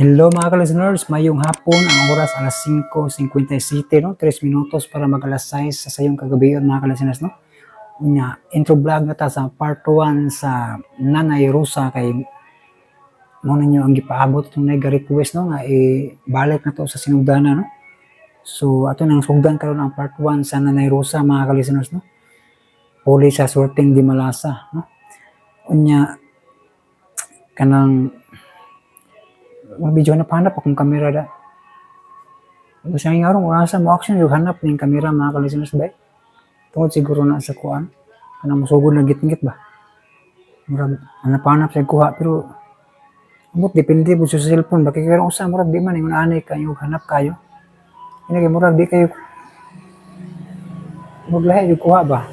Hello, mga ka-listeners, mayong hapon, ang oras alas 5:57, no? 3 minutos para mag alas 6 sa sayong kagabion, mga ka-listeners, no? Unya, intro vlog na ta sa part 1 sa Nanay Rosa kay mo ninyo ang gipaabot itong nag-request, no, nga ibalik na to sa sinugdanan, no? So ato nang sugdan karon ang part 1 sa Nanay Rosa, mga ka-listeners, no? Puli sa Swerteng di Malasa, no? Unya, kanang mga video, hanap-hanap akong kamera da. Sa nga aron asa mo action yung hanap ning kamera, mga ka-listeners ba? Tungod siguro na sa kuan. Kanang musugod na gitngit ba? Murag hanap-hanap sa kuha pero ambot, depende po sa cellphone ba kay karon usa murag di man ingon ani kayo hanap kayo. Ini kay murag di kayo murag lahi yung kuha ba.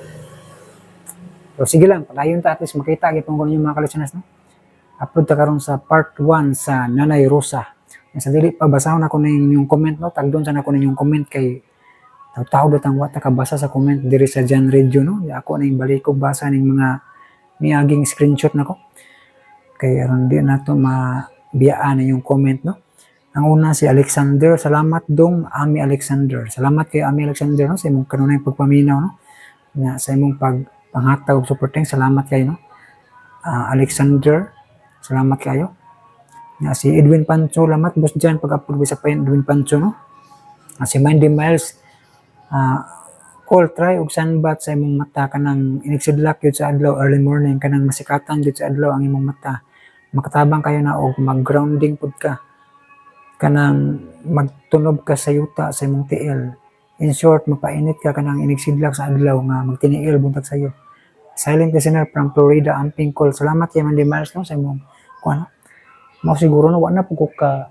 Pero sige lang, padayon ta, at least makita gyud ko ninyo, mga ka-listeners, no? Upload ta karon sa part 1 sa Nanay Rosa. Sa dili pa, basahon ako na inyong comment, no. Tagdon sa nako ninyong comment kay tao datang wa ta kabasa sa comment diri sa Jan Radio, no. Ako na yung balikog basa ning mga miaging screenshot nako. Kay aron di nato mabiyaan yung comment, no. Ang una, si Alexander, salamat dong Ami Alexander. Salamat kay Ami Alexander, no, sa imong kanunay pagpaminaw, no. Nga sa imong pag panghatag og supporting, salamat kayo, no. Alexander, salamat kayo. Nga si Edwin Pancho, salamat boss dyan pag-upload sa pa Edwin Pancho, no. Si Mandy Miles, call try og sunbath sa imong mata kanang inigsidlak yun sa adlaw, early morning, kanang masikatan yun sa adlaw ang imong mata. Makatabang kayo na og mag-grounding pud ka. Kanang magtunob ka sa yuta sa imong tiil. In short, mapainit ka kanang inigsidlak sa adlaw nga magtiniil buntag sayo. Silent listener from Florida, amping call. Salamat kay Mandy Miles, no, sa imong kuan. Mao siguro, no, wa na pud ko ka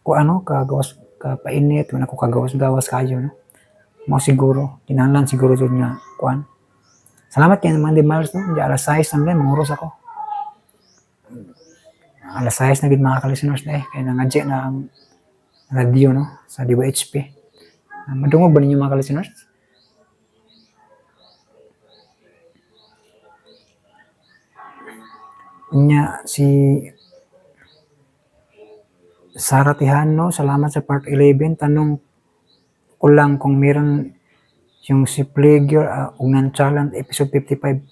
ku ano ka gawas ka painit, wala ko kagawas-gawas kayo, no. Mao siguro kinahanglan siguro jud nga kuan. Salamat kay Mandy Miles, no. Di alas 6 na man, manguros ako. Alas 6 na gid, mga ka-listeners, na eh kay nangadya na ang radio, no, sa DYHP. Madungog ba ninyo, mga ka-listeners? Unya si Sara Tejano, salamat sa part 11. Tanong ko lang kung meron yung si Plague ug Nonchalant episode 55.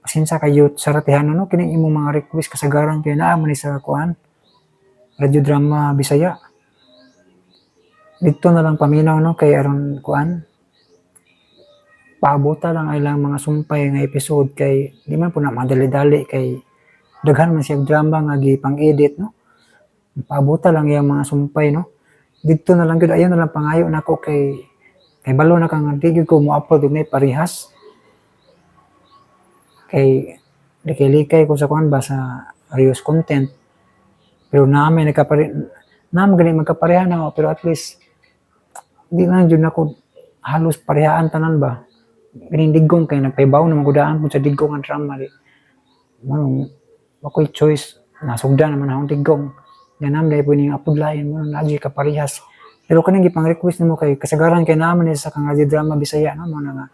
Pasensya kayo, Sara Tejano, no, kining imong mga request kasagaran kay naa man ni sa kuan, Radio Drama Bisaya. Dito na lang paminaw, no, kay aron kuan, paabota lang ay lang mga sumpay nga episode kay di man po na madali-dali kay daghan man siya drama nga gipang-edit, no. Paabota lang yung mga sumpay, no. Dito na lang gyud, ayon na lang pangayo nako kay kay balo na kang di gyud ko mo-upload og parehas. Kay likay-likay ko sa kuan ba, sa reuse content. Pero namin nagkapare naman gani magkapareha na ako, pero at least di lang jud nako halos parehaan tanan ba. Ganing Digong kay nagpaybaw naman ko daan kung sa Digong ang drama di. Mo ako'y choice, nasugdan naman akong Digong. Yan nam dahil po ning upload lain mo lagi ka parehas. Pero kaning gipang request nimo kay kasagaran kay naman ni sa kang Radio Drama Bisaya, no, mo na nga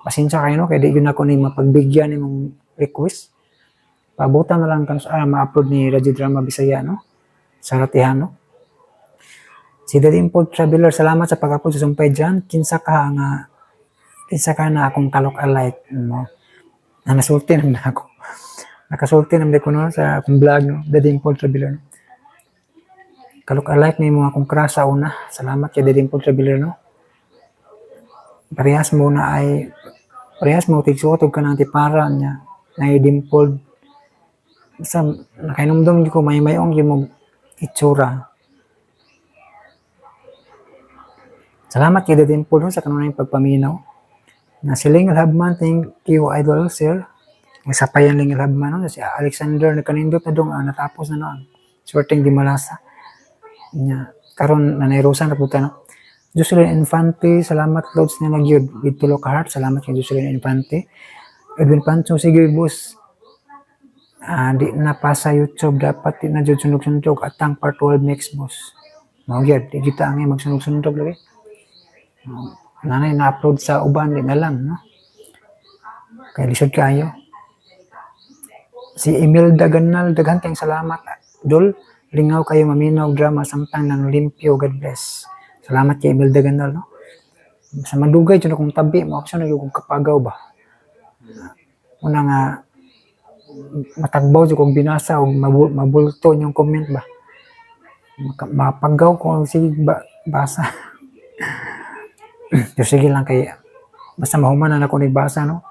pasensya kayo, no, kay di gyud nako ni mapagbigyan nimong request. Pabutan na lang kan ma-upload ni Radio Drama Bisaya, no. Sa Tejano. Si The Dimpled Traveler, salamat sa pag-upload sa sumpay dyan. Kinsa ka na akong ka-look alike mo. Na nasulti naman ako. Nakasulti naman ko, no, sa akong vlog, no, The Dimpled Traveler. No. Ka-look alike ni mo akong crush sa una. Salamat kay The Dimpled Traveler, no. Parehas mo na ay parehas mo tigsuot og kanang tipara niya na dimpled. Sa nakainumdum ko may mayong yung mo itsura. Salamat kay The Dimpled, no, sa kanunay pagpaminaw. Na si Ling Alhabman, thank you, idol sir. May sapayan Ling Alhabman, no? Si Alexander nagkanindot na dong, natapos na noon. Swerteng di malasa. Nya, karon Nanay Rosa na puta, no. Jocelyn Infante, salamat loads na nagyud with tulo ka heart. Salamat kay Jocelyn Infante. Edwin Pancho, sige boss. Di na pa sa YouTube, dapat di na jud sunog-sunog atang part 12 next, boss. Mao gyud, di kita ang magsunog-sunog lagi. Nanay na-upload sa uban, di na lang, no. Kay lisod kayo. Si Imelda Ganal, daghan kayong salamat. Dol, Lingaw kayo maminaw drama samtang nang limpyo. God bless. Salamat kay Imelda Ganal, no? Sa madugay jud akong tabi mo, ako siya kong kapagaw ba. Una nga matagbaw jud kong binasa og mabulto inyong comment ba. Mapagaw ko ang sige ba, basa. Pero sige lang kay basta mahuman na nako basa, no.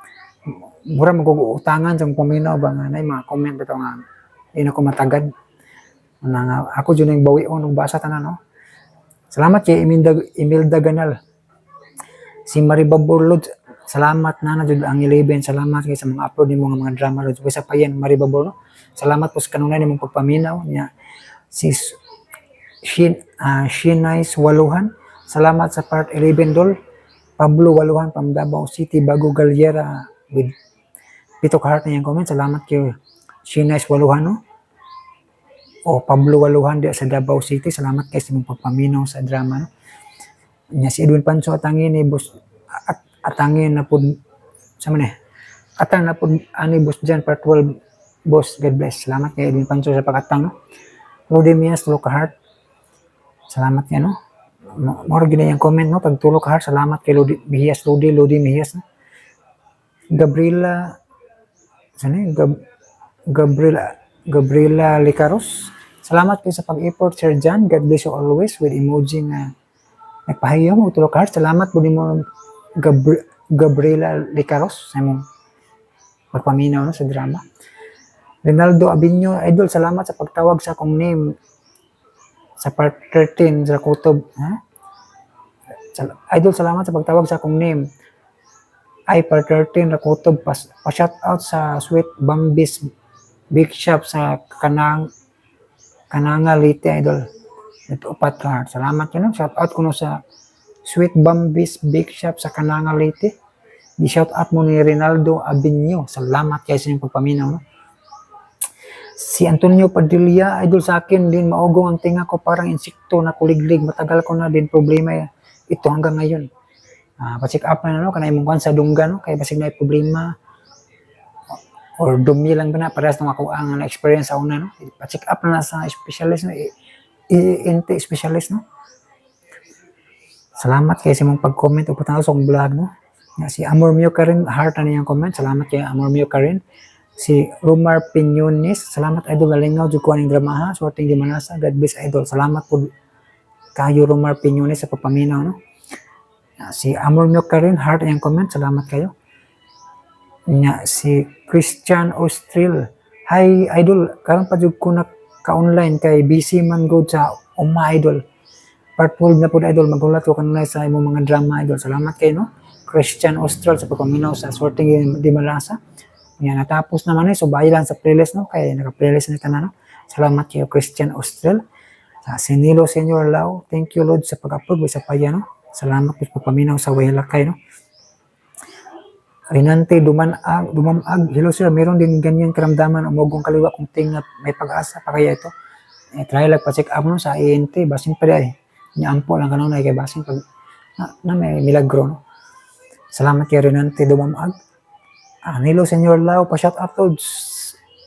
Mura mag utangan sa paminaw ba nga nay mga comment bitaw nga di na ko matagad. Una nga ako jud ning bawion og basa tanan, no. Salamat kay Imelda Ganal. Si Maribabor Lods, salamat na na jud ang 11. Salamat kay sa mga upload nimo nga mga drama, Lods. Bisa pa yan, Maribabor, no? Salamat po sa kanunay nimong pagpaminaw niya. Si Shinais Waluhan, salamat sa part 11, dol. Pablo Waluhan from Davao City, Bago Galyera with pito ka heart na yung comment. Salamat kay Shinais Waluhan, no? O Pablo Waluhan di sa Davao City. Salamat kay sa imong pagpaminaw sa drama, no? Nya si Edwin Pancho, atangin ni boss at atangin na pud sa man eh. Atang na pud ani boss dyan part 12, boss. God bless. Salamat kay Edwin Pancho sa pag-atang, no. Rudy Mias, tulo ka heart. Salamat niya, no. Mao gina yung comment, no, pag tulo ka heart. Salamat kay Lodi Mihias, Lodi Lodi Mihias, no. Gabriela saan yun? Gabriela Licaros. Salamat kayo sa pag-effort, Sir John. God bless you always with emoji nga nagpahiyaw mo tulo ka heart. Salamat po nimo, Gabriela Licaros, sa imong pagpaminaw, no, sa drama. Rinaldo Abinyo, idol, salamat sa pagtawag sa akong name sa part 13 sa Kutob. Ha? Idol, salamat sa pagtawag sa akong name. Ay, part 13 sa Kutob. Pa shout out sa Sweet Bambis Big Shop sa Kananga, Leyte, idol. Ito, upat ka heart. Salamat yun, no? Shout out ko, no, sa Sweet Bambis Big Shop sa Kananga, Leyte. Di-shout out mo ni Rinaldo Abinyo. Salamat kayo sa inyong pagpaminaw. No? Si Antonio Padilla, idol, sa akin din, maugong ang tinga ko, parang insekto na kuliglig. Matagal ko na din problema ito hanggang ngayon. Pa-check up na, no, kanay imong kuan sa dunggan, no, kay basig na problema or dumi lang ba na parehas nung ako ang na-experience sa una, no. Pa-check up na sa specialist, no, ENT specialist, no. Salamat kay sa imong pag-comment o patanaw sa akong vlog, no. Nga si Amor Mio Karin, heart na niyang comment. Salamat kay Amor Mio Karin. Si Romar Piñones, salamat, idol, nalingaw jud ko aning drama ha. Sorting di manasa. God bless, idol. Salamat po kayo, Romar Piñones, sa pagpaminaw, no. Si Amor Mio Karin, heart ang comment. Salamat kayo. Nya si Christian Ostril. Hi, idol, karon pa jud ko na ka-online kay busy man gud sa uma, idol. Part 12 na pud, idol, maghulat ko kanunay sa imong mga drama, idol. Salamat kayo, no. Christian Austral sa pagpaminaw sa Sorting di Malasa. Yan, natapos naman eh. So, bayi lang sa playlist, no? Kaya naka-playlist na tanan, no? Salamat kayo, Christian Austral. Sa Sinilo Senior Lau, thank you, Lord, sa pag-upload sa paya, no? Salamat po sa pagpaminaw sa Wahilakay, no? Rinante Dumanag, Dumamag, hello sir, meron din ganyan karamdaman, umugong kaliwa kong tinga, may pag-asa pa kaya ito? Eh, try lang pa-check up, no, sa ENT, basin pa di ay. Niampo lang kanunay kay basin pag na may milagro, no? Salamat kay Rinante Dumamag. Nilo Senior Lau, pa shout out to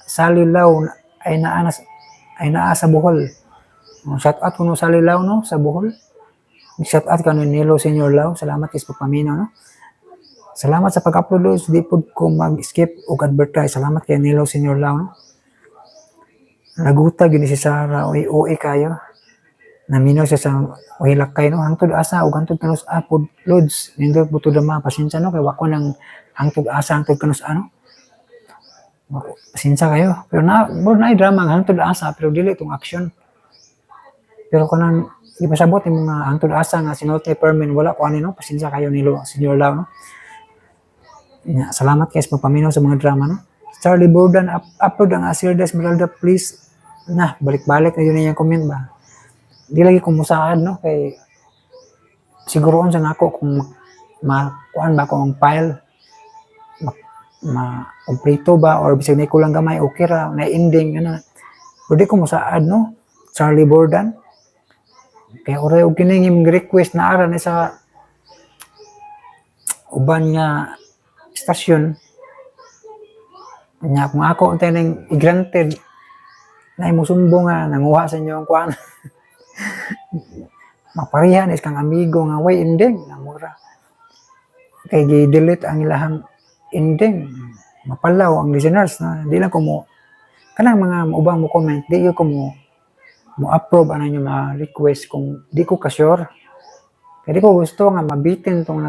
Sally Lau ay naa sa Bohol. Oh, shout out kuno Sally Lau, no, sa Bohol. Shout out kanu Nilo Senior Lau. Salamat kay sa pagpaminaw, no. Salamat sa pag-upload, Lods. Di pud ko mag-skip og advertise. Salamat kay Nilo Senior Lau, no. Naguta gyud ni si Sarah, oy OA kayo. Naminaw siya sa Wahilakay, no. Hangtod asa ug hangtod kanus apod, Lods. Nindot buto dama, pasensya, no, kay wa ko nang hangtod asa hangtod kanus ano. Pasensya kayo. Pero na mo na drama ang hangtod asa pero dili itong action. Pero kanang ipasabot yung mga hangtod asa nga sinulti Permin, wala ko ani, no. Pasensya kayo, Nilo Senior Lau, no. Ya, salamat guys pagpaminaw sa mga drama, no. Charlie Bordan, upload ang Asir de Esmeralda, please. Na, balik-balik na yun yung comment ba. Di lagi ko musaad, no, kay siguro sa nako kung makuan ba ko ang file ma kompleto ba or bisag na kulang gamay, okay ra na ending ana. Pero di ko musaad, no, Charlie Bordan, kaya oray og kining imong request na ara ni sa uban nga istasyon. Nya kung ako untay ning i-granted Na mo sumbong nga nanguha sa inyo ang kuan. Mapareha ni kang amigo nga way ending na mura. Kay gi-delete ang ilahang ending. Mapalaw ang listeners na di lang ko mo kanang mga ubang mo comment, di ko mo mo approve ano yung mga request kung di ko ka sure. Kaya di ko gusto nga mabitin tong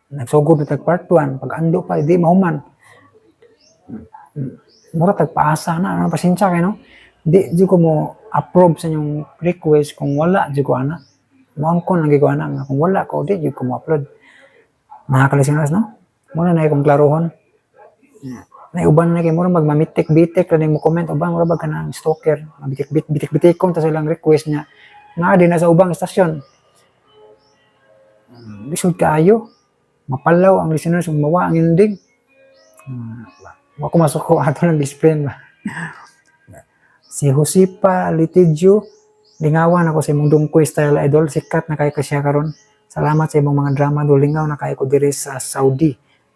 nagsugod na tag part 1, pag ando pa di mahuman. Mura tag paasa na, ano, pasensya kayo, no? Di ko mo approve sa inyong request kung wala di ko ana. Mo ko lang ko ana nga kung wala ko, di ko mo upload. Mga ka-listeners, no? Muna na akong klarohon. Na uban na kay mura magmamitik-bitik lang mo comment, uban mura ba kanang stalker, mabitik bitik bitikon ta silang request niya. Naa din na sa ubang istasyon. Lisod kaayo. Mapalaw ang listeners ug mawa ang ending. Wa ko masuko ato lang explain ba. Si Josepa Litigio, lingawan ako sa imong dungkoy style, idol, sikat na kaayo ka siya karon. Salamat sa imong mga drama do, lingaw na kaayo ko diri sa Saudi.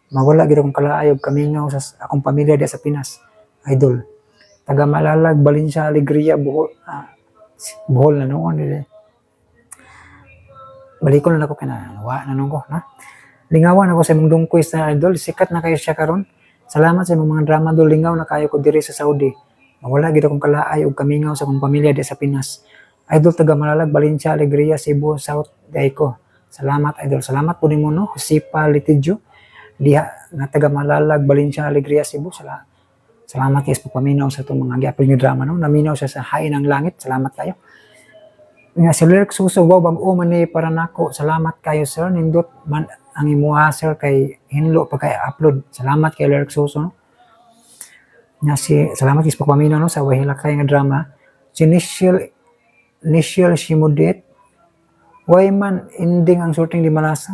Mawala gid akong kalaay og kamingaw sa akong pamilya diya sa Pinas. Idol. Taga Malalag, Valencia, Alegria, Bohol, Bohol na noon dili. Balikon na ako kana, wa na nung ko, na. Lingawan ako sa imong dungkoy style, idol, sikat na kayo siya karon. Salamat sa imong mga drama do, lingaw na kayo ko diri sa Saudi. Mawala gid akong kalaay og kamingaw sa akong pamilya diya sa Pinas. Idol, taga Malalag, Valencia, Alegria, Cebu, South, Daiko. Salamat, idol. Salamat po nimo, no, Josepa Litigio. Diha nga taga Malalag, Valencia, Alegria, Cebu. Salamat kay sa pagpaminaw sa itong mga gi-upload nga drama, no. Naminaw siya sa Hain ng Langit. Salamat kayo. Nga si Lyric Suso, wow, bag-o man ni para nako. Salamat kayo, sir. Nindot man ang imuha, sir, kay hinlo pa kay upload. Salamat kay Lyric Suso, no. Nga si salamat kay sa pagpaminaw, no, sa Wahilakay nga drama. Si Nichelle Shimudit, why man ending ang Sorteng di Malasa?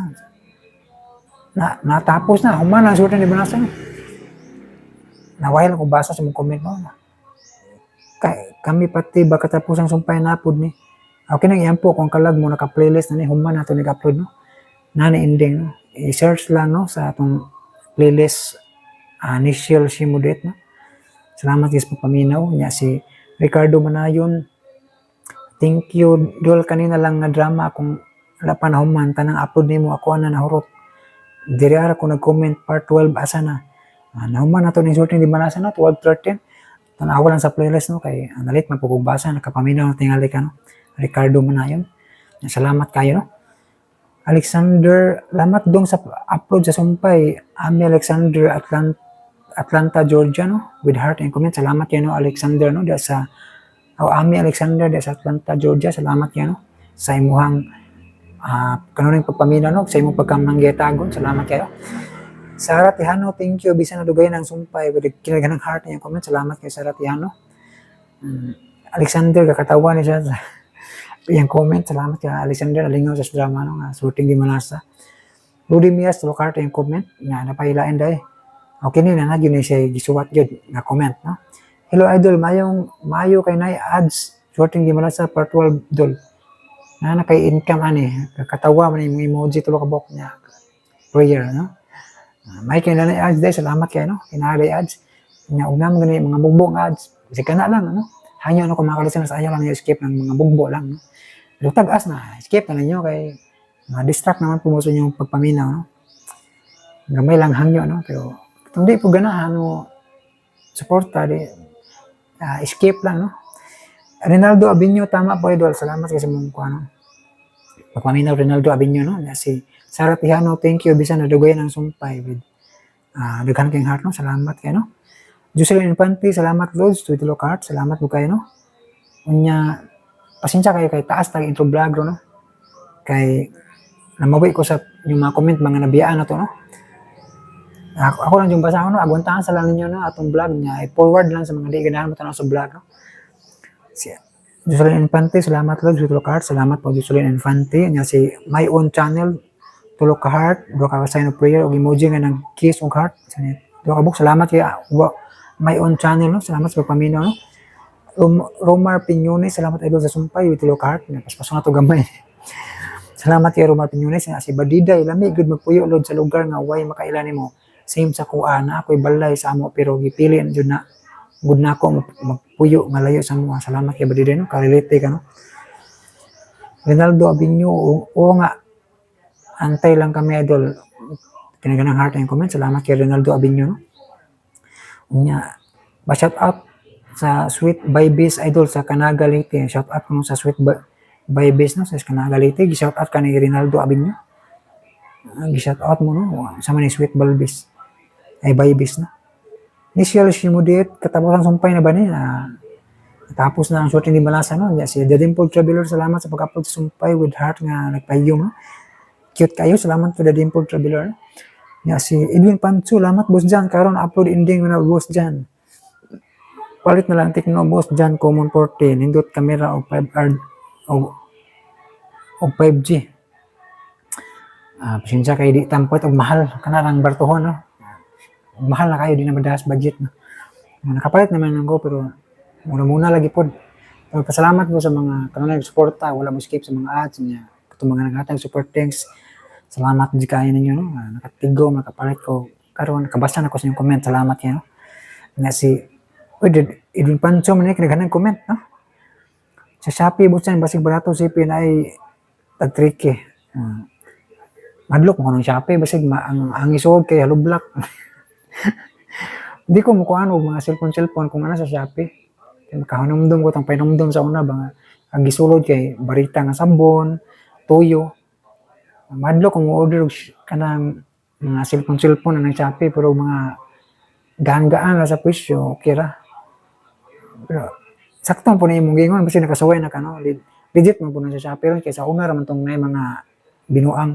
Na natapos na, human ang Sorteng di Malasa. Nawahil ko basa sa mong comment, no. Kay, kami pati ba katapos ang sumpay napod ni. Okay nang iyan po kung kalag mo naka-playlist na ni human nato nag-upload, no. Na ni ending, no. I-search lang, no, sa atong playlist, Nichelle Shimudit, no. Salamat guys pagpaminaw niya. Si Ricardo Manayon. Thank you dol, kanina lang nga drama kung wala pa nahuman tanang upload nimo, ako na nahurot. Diri ara ko nag-comment, part 12 asa na? Nahuman na to ni Sorteng di Malasa, no, 12 13. Tanawa lang sa playlist, no, kay nalit man pud basa, nakapaminaw na tingali ka, no. Ricardo Manayon. Salamat kayo, no. Alexander, lamat dong sa upload sa sumpay. Ami Alexander, Atlanta, Georgia, no? With heart and comment. Salamat yan, no, Alexander, no? Diya sa, oh, Ami Alexander, diya sa Atlanta, Georgia. Salamat yan, no? Sa imuhang kanuning pagpaminaw, no? Sa imong pagkamanggetagon. Salamat kayo. Sarah Tihano, thank you. Bisan na dugay ng sumpay. With kinaghanang heart na yung comment. Salamat kay Sarah Tihano. Alexander, kakatawa ni siya sa iyang comment. Salamat kay Alexander. Alingaw sa drama, no? Nga, Sorting di Malasa. Rudy Mias, tulo heart yung comment. Nga, napailain dahil. Okay ni na na yun siya gisuwat yun na comment, no? Hello idol, mayong mayo kay nay ads Sorting di Malasa part 12 dol. Na na kay income ani, kakatawa man yung emoji tulo ka buok niya. Prayer, no? May kay na ads dai, salamat kay, no. Kinahanglan ads. Nya una man gani mga bugbo nga ads. Sige na lang, ano. Hanyo ano ko mga listeners, ayaw lang niyo skip ng mga bugbo lang, no. Pero tag-as na, skip na ninyo kay ma-distract naman po mo sa inyong pagpaminaw, no. Gamay lang hangyo, no, pero kung di po ganahan mo suporta, di skip lang, no. Rinaldo Abinyo, tama po, idol. Salamat kasi mong kuno. Ano. Pagpaminaw Rinaldo Abinyo, no. Si Sarah Tihano, thank you bisan na dugay ng sumpay with daghan kayong heart, no. Salamat kayo, no. Jocelyn Infante, salamat Lods, tulo heart, salamat po kayo, no. Unya, pasensya kayo kay taas tag intro vlog, no. Kay namawi ko sa yung mga comment, mga nabiyaan na to, no. Ako lang yung basa ko, no. Agwantahan sa lang ninyo, no, atong vlog niya. I-forward lang sa mga di ganahan mo tanaw sa vlog, no. Si Jocelyn Infante, salamat Lord, tulo ka heart. Salamat po Jocelyn Infante. Nya si My Own Channel, tulo ka heart, duha ka sign of prayer ug emoji nga nag kiss og heart. Duha ka book. Salamat kay My Own Channel, no. Salamat sa pagpaminaw, no. Romar Piñones, salamat idol sa sumpay, tulo ka heart. Napaspaso na to gamay. Salamat kay Romar Piñones. Nga si Badiday, lami gud magpuyo lod sa lugar nga way makaila nimo. Same sa kuha na ako'y balay sa amo pero gipili na jud na. Good na ako magpuyo nga layo sa mga. Salamat kay Badiday, no? Karelate ka, no? Ronaldo Abinyo, oo, oo nga. Antay lang kami, idol. Kinaganang heart ang comment. Salamat kay Ronaldo Abinyo, no? Unya, ba shout out sa Sweet Babies, idol, sa Kanaga, Leyte. Shout out mo sa Sweet Babies, no, sa Kanaga, Leyte. Gi-shout out ka ni Ronaldo Abinyo. Ah, gi-shout out mo, no, sa man ni Sweet Balbis. Ay, Babies, no. Michelle Shimudit, katapusan sumpay na ba ni? Ah, natapos na ang short ni Malasa, no. Ya, si The Dimple Traveler, salamat sa pag-upload sa sumpay with heart nga nagpahiyom, no. Cute kayo, salamat to The Dimple Traveler. Ya, si Edwin Pancho, salamat, Boss Jan. Karon upload ending na, Boss Jan. Palit na lang Tecno, Boss Jan, Camon 40, nindot camera o 5R o 5G. Ah, pasensya kay di tampot og mahal kana lang bartuhon, no. Mahal na kayo, di na madaas budget, no. Nakapalit naman ako pero muna-muna lagi pod. Pero pasalamat ko sa mga kanunay suporta, wala mo skip sa mga ads niya. Katong mga naghatag support thanks. Salamat jud kaayo ninyo, no. Ah, nakatigom, nakapalit ko karon, nakabasa na ko sa inyong comment. Salamat kayo, no. Nga si uy, Edwin Pancho man ni kinaghanang comment, no. Sa Shopee, busan basig barato sipin ay tag 3K. Madlok mo kanang Shopee basig ma, ang isuod kay hollow block. Hindi ko mukuan og mga cellphone-cellphone kung ano sa Shopee. Kay makahanumdum ko tang pahinumdum sa una ba nga ang gisulod kay barita nga sabon, tuyo. Madlok kung mo-order og kanang mga cellphone-cellphone na ng Shopee, pero mga gaan-gaan ra sa presyo, okay ra. Pero sakto man po na imong gingon basta nakasuway na ka, no. Legit man po na sa Shopee ron kaysa una ra man tong nay mga binuang.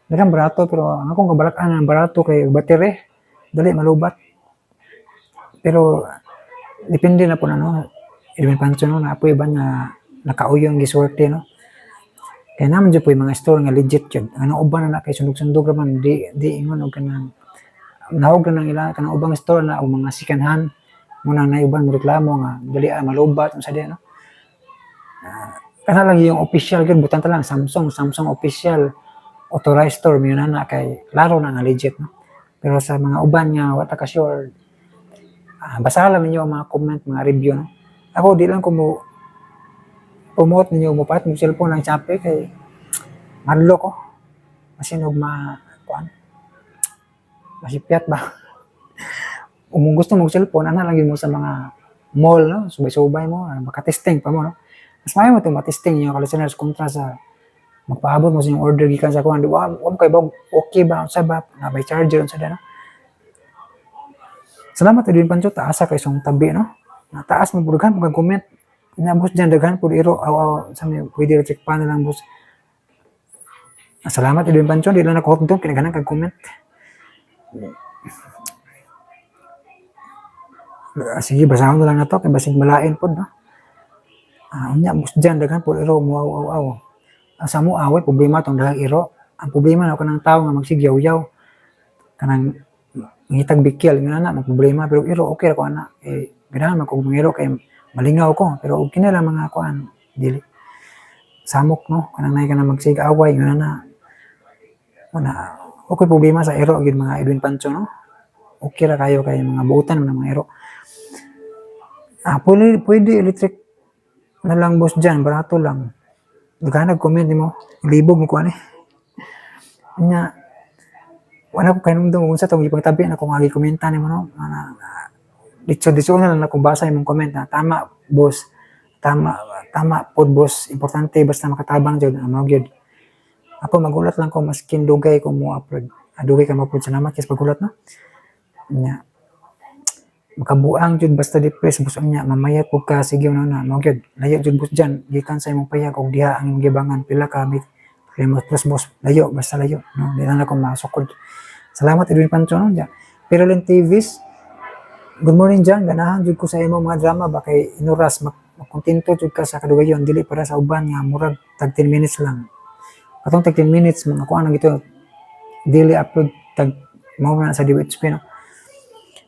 Daghang barato pero ang akong kabalak-an ang barato kay battery dali malubat. Pero depende na po na, no. Edwin Pancho, no, na apoy ba na nakauyo ang gisuwerte, no. Kaya naman jud po yung mga store nga legit jud. Ano uban na na kay sundog-sundog ra man, di ingon og kanang nahog ra nang ila kanang ubang store na og mga second hand muna na uban mo reklamo nga dali ah, malubat unsa di, no. Ah, kana lang yung official gyud, butan ta lang Samsung, Samsung official authorized store mo na na kay klaro na nga legit, no. Pero sa mga uban nga wa ta ka sure, ah, basahan lang ninyo ang mga comment, mga review, no. Ako di lang ko mo promote ninyo mo palit mo cellphone ng Shopee kay madlo ko. Masin og ma kuan. Masipyat ba? Kung gusto mo cellphone, ana lang yun mo sa mga mall, no? Subay-subay mo, ah, maka-testing pa mo, no? Mas maayo mo ito matesting yung ka-listeners kontra sa magpaabot mo sa inyong order gikan sa kuan, di wa wa mo kay ba okay ba, unsa ba, na may charger, unsa da, no? Salamat, Edwin Pancho, taasa kay song tabi, no? Nataas mo daghan pud kag comment. Nya, boss dyan, daghan pud iro aw aw sa may pwede check pa na lang, boss. Ah, salamat, Edwin Pancho, di lang ako hotdog kinaghanan kag comment. Ah, sige, basahon na lang na to kay basig malain pod, no. Ah, unya, boss dyan, daghan pud iro mo aw aw aw. Ah, sa mo away problema tong daghang iro. Ang problema na kanang tao nga magsigyaw-yaw. Kanang ngitag bikil nga na ang problema, pero iro okay ra ko ana. Eh ganahan man kog mangiro kay malingaw ko, pero og kini lang mga kuan dili samok, no, kanang nay kanang magsigaway nga na una okay problema sa iro gyud, mga Edwin Pancho, no. Okay ra kayo kay mga buutan man ang mga iro. Ah, pwede electric na lang, boss dyan, barato lang. Daghan comment nimo, libog mo ko ani. Nya wala ko kahinumdum kung unsa tong gipangtabi na kung agi komenta nimo, no. Ana ditso ditso na lang akong basa imong comment na tama, boss. Tama tama pod, boss, importante basta makatabang jud mao gyud. Ako magulat lang ko maskin dugay ko mo upload. Ah, dugay ka mo-upload, salamat kay sa paghulat, no. Nya makabuang jud basta depressed, boss. Unya mamayat pud ka, sige na na mao gyud, layo jud, boss dyan, gikan sa imong payag og diha ang imong gibangan pila ka mit plus, boss, layo basta layo, no, di na ako masukod. Salamat, Edwin Pancho, no. Diya Perolin TVs, good morning dyan, ganahan jud ko sa imong mga drama ba kay inuras makontento jud ka sa kadugayon, dili para sa uban nga murag tag 10 minutes lang. Katong tag 10 minutes mga kuan lang ito daily upload tag mao na sa DWHP, no,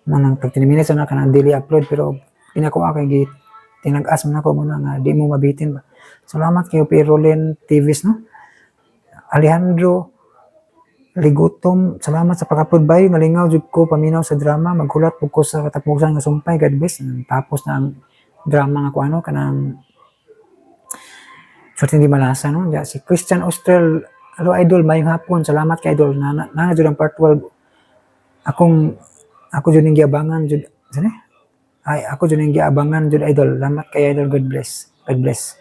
manang tag 10 minutes na kanang daily upload, pero pinakuha kay gi tinag-as man ako muna nga di mo mabitin ba. Salamat kayo, Perolin TVs, no. Alejandro Ligutom, salamat sa pag-upload bay. Nalingaw jud ko paminaw sa drama. Maghulat pud ko sa katapusan nga sumpay. God bless. Tapos na ang drama nga ko ano kanang Swerte hindi malasa, no? Ya, si Christian Austrel, hello idol, mayong hapon. Salamat kay idol. Na jud ang part 12. Ako jud ning giabangan jud. Saan eh? Ay, ako jud ning giabangan jud, idol. Salamat kay idol. God bless. God bless.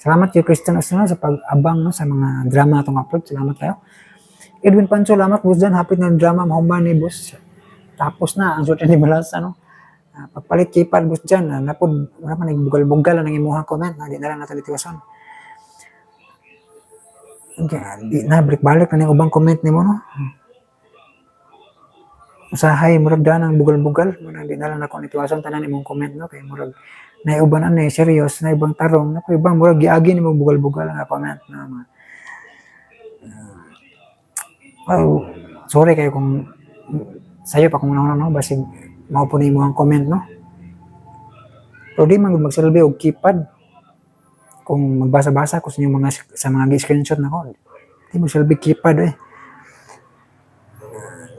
Salamat kay Christian Austrel sa pag-abang, no, sa mga drama atong upload. Salamat kayo. Edwin Pancho, salamat boss dyan. Hapit ng drama, mahuman ni boss. Tapos na ang Swerte ni Malasa, no? Pagpalit keypad, boss dyan, napod, wala pa nagbugal-bugal ang imuha comment, na di na lang natin itiwason. Okay, di na, balik-balik na yung ubang comment nimo, no? Usahay, murag daan ang bugal-bugal, muna di na lang ako nitiwason tanan imong comment, no? Kay murag, naiuban ano eh, serious, na ibang tarong, na ibang murag giagi nimo bugal-bugal ang comment na mga. Well, sorry kayo kung sayo pa kung una, no, basig mao po nimo ang comment, no? Pero di man gud magsilbi og keypad kung magbasa-basa ko sa inyong mga sa mga gi-screenshot nako. Di magsilbi keypad eh.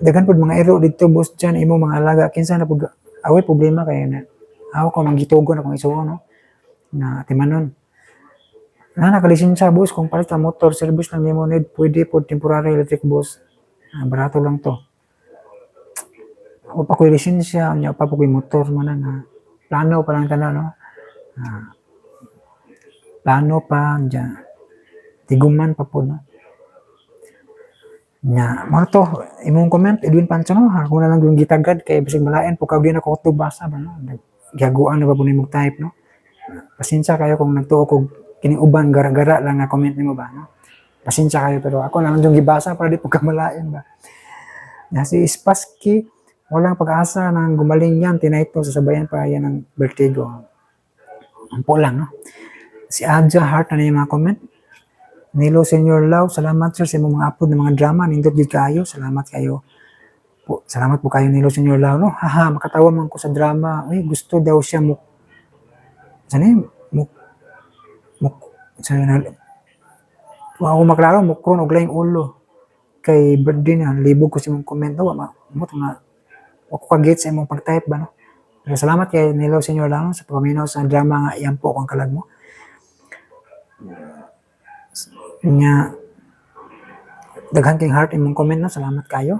Daghan pud mga ero dito, boss dyan, imo mga alaga kinsa na pud away problema kay na ako ko manggitugon akong isuon, no, na timanon na nakalisensya, boss. Kung palit ang motor, service lang nimo need, pwede pod temporary electric, boss. Barato lang to. O pa ko'y lisensya nya, pa po ko'y motor man na nga plano pa lang tanan, no? Plano pa diya, tiguman pa po, no? Nya mo to imong comment, Edwin Pancho, no? Ako na lang yung gitagad kay bisag malain po kag di na ko basa ba, no? Gihaguan na ba po nimong type, no? Pasensya kayo kung nagtuo kog kining uban gara-gara lang nga comment nimo ba, no? Pasensya kayo, pero ako na lang yung gibasa para di po kamalain ba na. Si Spassky, walang pag-asa nang gumaling yan, tinayto, sasabayan pa yan ng vertigo. Ampo lang, no? Si Adja Heart na yung mga comment. Nilo Senior Lau, salamat sir sa imong mga upload ng mga drama, nindot gid kayo. Salamat kayo po, salamat po kayo, Nilo Senior Lau, no? Haha, makatawa man ko sa drama. Uy, gusto daw siya muk sana yun, muk muk sana wa ako maklaro, mukron og laing ulo kay birthday na. Libog ko sa imong comment, wa ma mo nga wa ko ka-get sa imong pag-type ba, no? Pero salamat kay Nilo Senior Lau sa pagpaminaw sa drama nga Iyan po ang kalag mo nya. Daghan kay heart imong comment, no? Salamat kayo.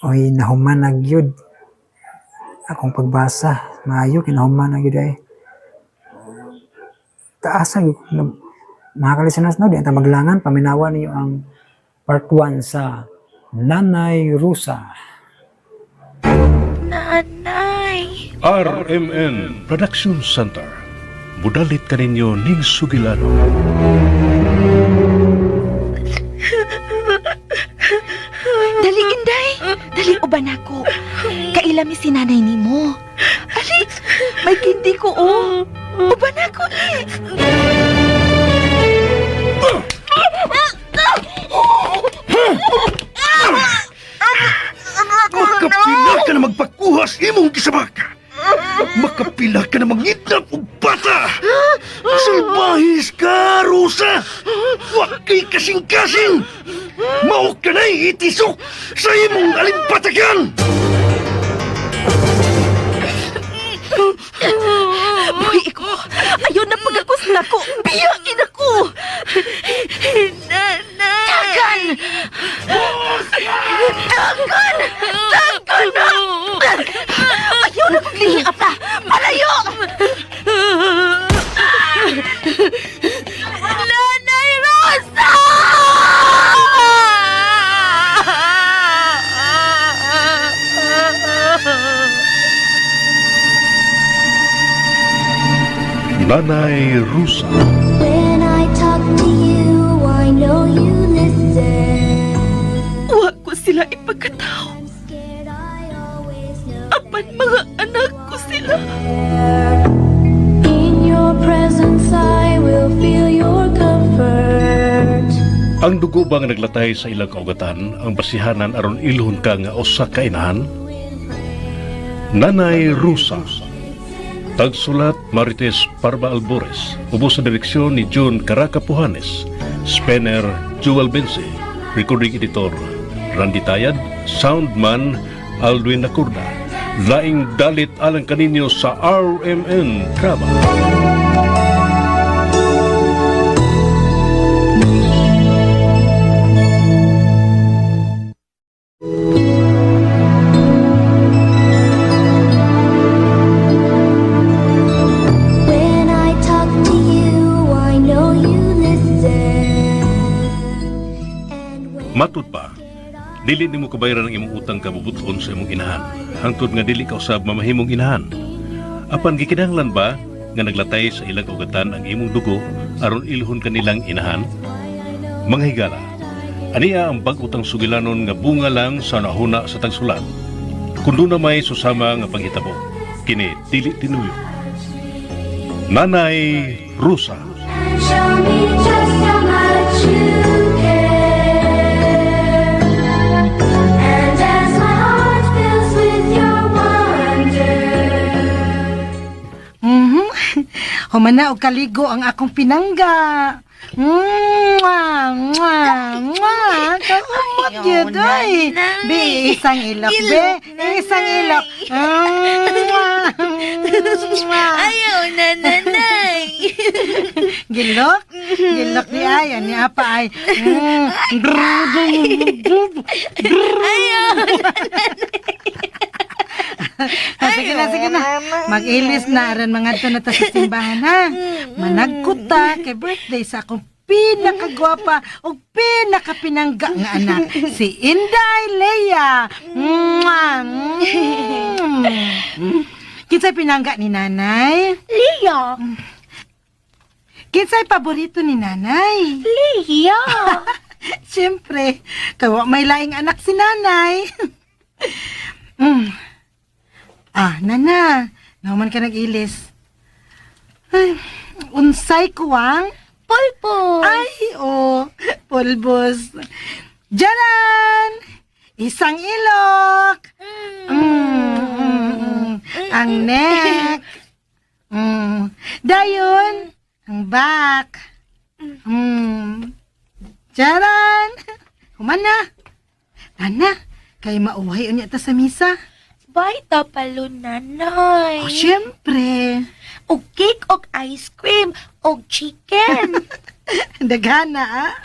Oy, nahuman na gyud akong pagbasa. Maayo kinahuman na gyud ay taasa gyud mga kalisteners, no? Di ta maglangan, paminawan niyo ang part 1 sa Nanay Rusa. Nanay! RMN Production Center. Mudalit kaninyo ning sugilano. Dali, Inday! Dali, uban ako. Kaila mi si nanay nimo. Ali, may kindi ko, oh. Uban ako, eh. Makapila ka na magpakuha sa imong gisabak! Makapila ka na mangidnap og bata! Salbahis ka, Rosa! Wa kay kasing-kasing! Mao ka na'y itisok sa imong alimpatakan! Buhi ko. Ayaw na pagakos na ko. Biyakin ako. Nanay! Tagan! Tagan! Tagan na! Ayaw na paglihi apa! Palayo! Nanay Rosa! Nanay Rusa. When I talk to you, I know you listen. Wa ko sila ipagkatao. I'm scared, I always know. Apan mga anak ko sila. In your presence, I will feel your comfort. Ang dugo ba nga naglatay sa ilang kaugatan ang basihanan aron ilhon ka nga usa ka inahan? Nanay Rusa. Tagsulat, Marites Parba Albores. Ubos sa direksyon ni June Caracapuhanes. Spanner Jewel Bense, Recording Editor Randy Tayad, Soundman Aldwin Nakurda. Laing dalit alang kaninyo sa RMN Drama. When I talk to you, I know you listen. And when Matud pa, dili nimo kabayaran ang imong utang kabubuton sa imong inahan. Hangtod nga dili ka usab mamahimong inahan. Apan gikinahanglan ba nga naglatay sa ilang kaugatan ang imong dugo aron ilhon kanilang inahan? Mga higala, aniya ang bag-utang sugilanon nga bunga lang sa nahuna sa tagsulat. Kun duna may susama nga panghitabo, kini dili tinuyo. Nanay Rusa. show me just how much you care. And as my heart fills with your wonder. Humana og kaligo ang akong pinangga. Mwah, mwah, mwah. Kaumot yun, ay. Be, isang ilok, be. Isang ilok. Mwah, mwah. Ayaw na, nanay. Gilok? Gilok ni ay, ani apa ay. Ayaw. Ah, sige na, sige na. Mag-ilis na aron mga na ta sa simbahan ha. Managkuta kay birthday sa akong pinakagwapa o pinakapinangga nga anak, si Inday Lea. Mwah! Mm. Kinsay pinangga ni nanay? Leah. Kinsay paborito ni nanay? Leah. Siyempre, kawa may laing anak si nanay. Ah, nana, nauman ka nag-ilis. Ay, unsay kuwang? Pulpo. Ay, oh, pulbos. Jaran! Isang ilok. Ang neck. Dayon, ang back. Jaran! Humana. Nana, kay mauhay unya ta sa misa. Bye, tapalo, nanay. Oh, syempre. Og cake, og ice cream, og chicken. Daghana, ah.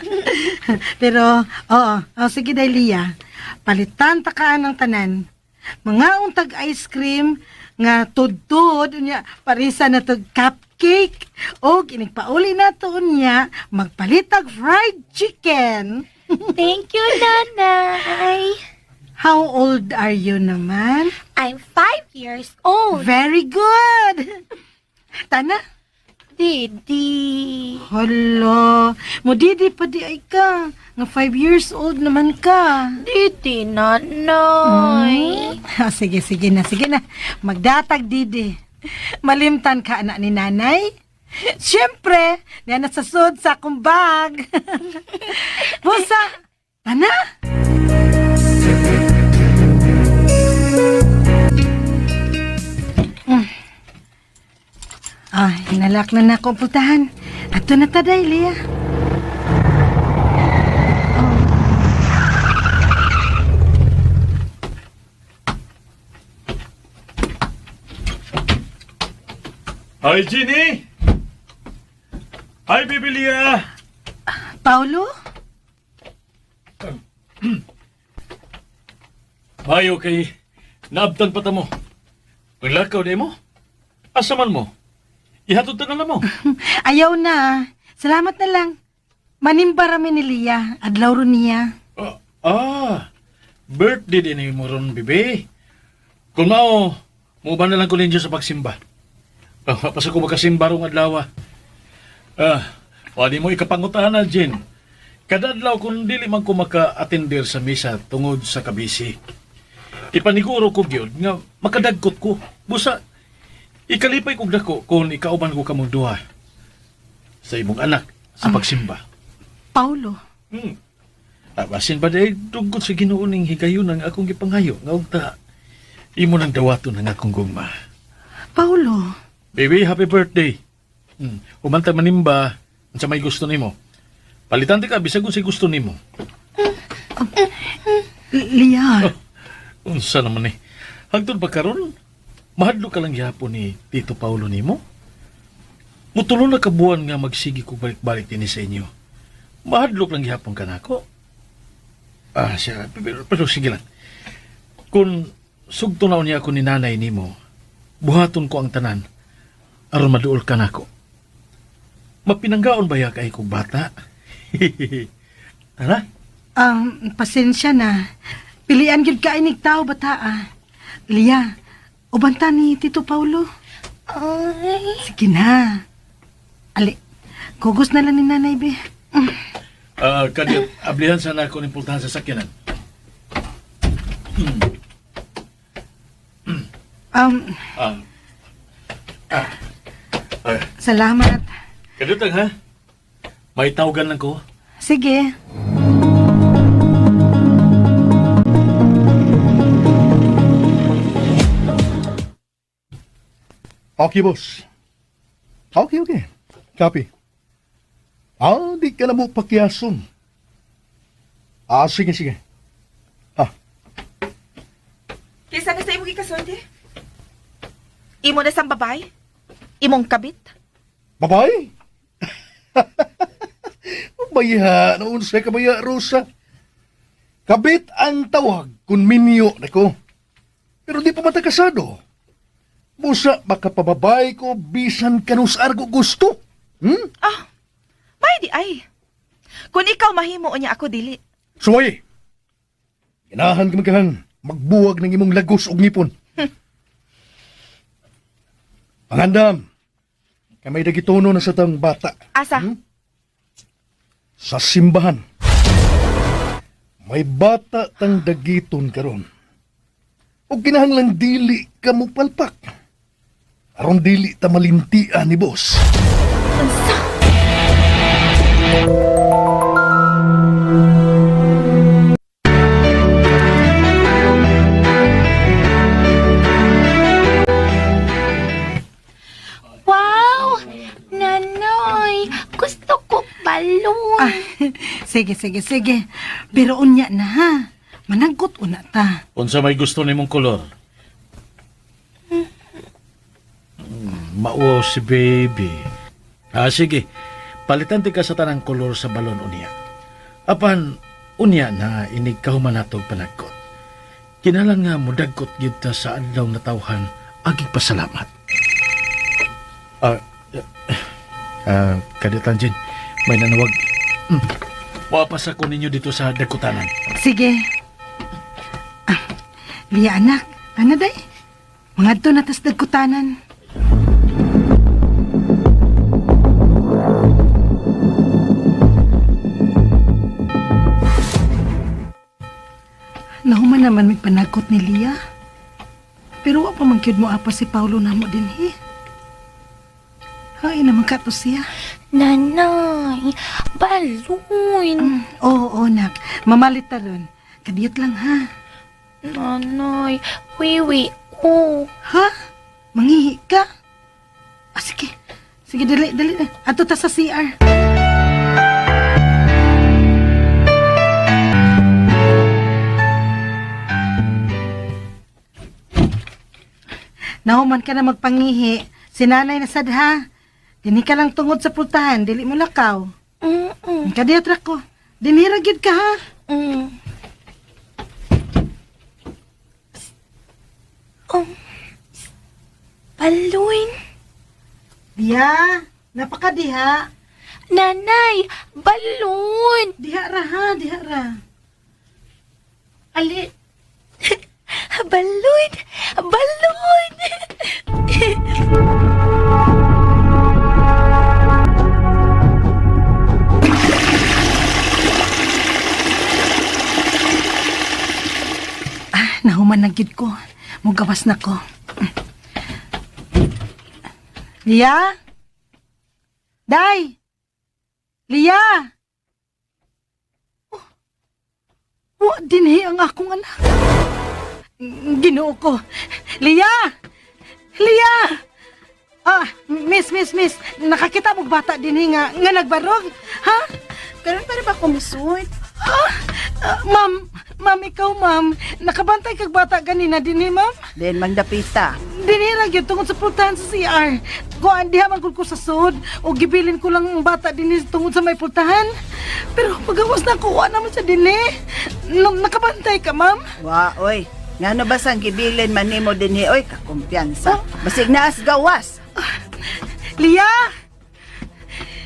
Pero, oo, oh, sige day, Lia. Palitan ta ka ng tanan. Mga untag ice cream nga tudtud unya parisa na tog cupcake og inigpauli na to unya magpalitag fried chicken. Thank you, nanay. How old are you naman? I'm 5 years old. Very good. Tana. Didi. Hala, mo didi pa di ay ka. Nga 5 years old naman ka. Didi, nanay. Ah, sige, sige na, sige na. Magdatag, Didi. Malimtan ka, anak ni nanay. Siyempre, niya na sa sud sa akong bag. Busa, tana. Ay, hinalak na na akong putahan. Ato na ta, day, Leah. Hi, Ginny! Hi, Bibilia! Paulo? Mayo kay naabtan pa ta mo. Paglakaw di mo? Asa man mo? Ihatod ta na lang mo. Ayaw na. Salamat na lang. Manimba rami ni Leah. Adlaw ro niya. Ah, ah, birthday din ni mo ron, bibi. Kung mao, muban na lang ko ninyo sa pagsimba. Ah, pasa ko makasimba rong adlaw. Ah, wali mo ikapangutana, Jen. Kada adlaw kung dili man ko maka-attender sa misa tungod sa kabisi. Ipaniguro ko gyud nga makadagkot ko. Busa ikalipay kog dako kung ikauban ko kamong duha sa imong anak sa pagsimba. Paulo. Ah, basin ba dahil dugot sa Ginoo ning higayon ang akong gipanghayo nga unta imo nang dawaton ang akong gugma. Paulo. Baby, happy birthday. Humanta manimba unsa may gusto nimo. Palitan ti ka bisag unsay gusto nimo. Lia, Unsa naman eh. Hangtod ba karon? Mahadlo ka lang gihapon ni Tito Paulo nimo. Mutulo na ka buwan nga magsigi ko balik-balik dinhi sa inyo. Mahadlok lang gihapon ka nako. Ah, siya, pero sige lang. Kung sugto na niya ako ni nanay nimo, buhaton ko ang tanan aron maduol ka nako. Mapinanggaon ba ya kay kog bata? Tara. Pasensya na. Pilian gyud ka inig tao bata ah. Lia, uban ta ni Tito Paulo. Ay. Sige na. Ali, kugos na lang ni nanay be. Ah, kadi ablihan sana ako ning pultahan sa sakyanan. Ah. Ay, Salamat. kadutang ha. May tawagan lang ko. Sige. Okay, boss. Okay, okay. Copy. Ah, di ka na mo pakiason. Ah, sige, sige. Ah, Kaysa na sa imong gikasulti? Imo na sang babay? Imong kabit? Babay? Baya, noon sa kabaya, Rosa. Kabit ang tawag kung minyo na ko. Pero di pa matakasado. Busa, makapababay ko bisan kanus argo gusto. Hmm? Ah, may di ay. Kung ikaw mahimo niya ako dili. Suway! Ganahan ka magkahan, magbuwag ng imong lagos og ngipon. Pangandam, kay may dagitono na sa tang bata Asa? Sa simbahan. May bata tang dagiton karon. O kinahanglan dili ka mo palpak. Aron dili ta malintian ni boss. Unsa? Wow! Nanoy, gusto ko balon. Ah, sige, sige, sige. Pero unya na ha. Managgot una ta. Unsa may gusto nimong kolor? Mauwaw si baby. Ah, sige. Palitan ti ka sa tanang kolor sa balon unya. Apan, unya na inig kahuman natog panagkot. Kinalan nga mudagkot gyud ta sa adlaw na tawhan, agig pasalamat. Ah, Kaditan Jin, may nanawag. Wapas ako ninyo dito sa dagkutanan. Sige. Ah, Lia anak, ano day? Mga na tas dagkutanan. Nahuman naman may panagkot ni Lia. Pero wa pa man gyud mo apa si Paulo namo dinhi. Hay naman kato siya. Nanay, balon. Oo, oo, nak. Mamalit ta ron. Kadiyot lang ha. Nanay, wiwi ko. Ha? Manghihi ka? Ah, sige. Sige, dali, dali na. Ato ta sa CR. Nahuman ka na magpangihi. Si nanay na sad ha. Dini ka lang tungod sa pultahan, dili mo lakaw. Mm-mm. Kadiyot ra ko. Dinhi ra gyud ka ha. Mm. Oh. Balloon. Diya, napakadiha. Nanay, balloon. Diha ra ha, diha ra. Ali. Balloon! Balloon! Ah, nahuman na gid ko. Mugawas na ko. Lia? Day! Lia! Oh, wa dinhi ang akong anak. Ginoo ko. Lia! Lia! Ah, miss, miss, miss. Nakakita mo bata dinhi nga, nga nagbarog? Ha? Karon para ba kumusud? Ah, ma'am, ma'am, ikaw ma'am. Nakabantay kag bata ganina dinhi, ma'am. Then mangdapita. Dinhi ra gyud tungod sa pultahan sa CR. Kuan diha man gud ko sa sud o gibilin ko lang ang bata dinhi tungod sa may pultahan. Pero pagawas na ko, wa naman siya dinhi. Nakabantay ka, ma'am? Wa, oy. Ngano ba sang gibilin man nimo dinhi oy kakumpiyansa. Basig naas gawas. Lia!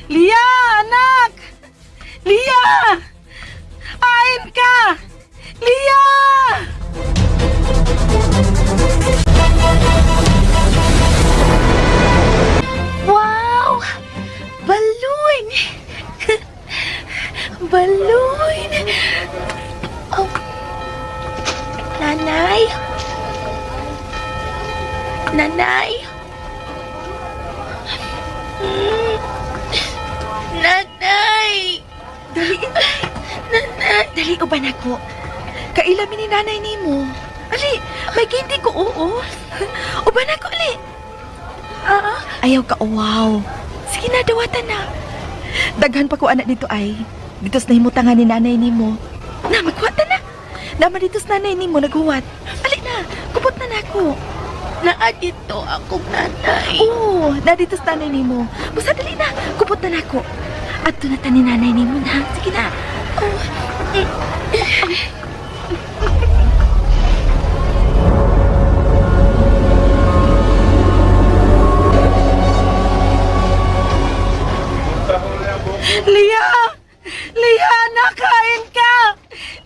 Lia, anak! Lia! Ain ka! Lia! Wow! Balloon! Balloon! Oh. Nanay? Nanay? Mm. Nanay! Dali, Nanay! Dali, uban ako. Kailamin ni nanay nimo. Ali, may kindi ko, oo. Uban ako, ali. Ah, ayaw ka, wow. Sige na, dawatan na. Daghan pa ko anak dito ay. Dito sa nahimutangan ni nanay nimo. Na, magkuha ta na. Naman dito sa nanay nimo, naghuwat. Ali na, kupot na nako. Naa dito akong nanay. Oo, na dito sa nanay nimo. Basta dali na, kupot na nako. Adto na ta ni nanay nimo na. Sige na. Oh. Lia! Lia, nakain ka!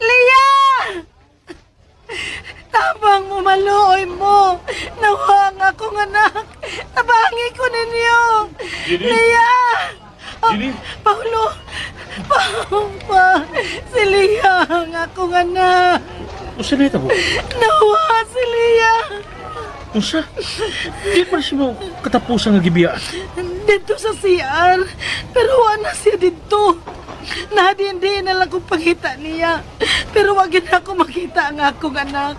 Lia! Tabang mo, maluoy mo. Nawang akong anak. Tabangi ko ninyo. Jenny? Lia! Oh, Jenny? Paulo! Paulo! Pa! Si Lia ang akong anak. Unsa na ito? Nawa si Lia! Unsa? Di pa siya mo katapusan nga gibiyaan. Dito sa CR. Pero wala siya dito. Nadindi na lang kong pangita niya. Pero wag yun ako makita ang akong anak.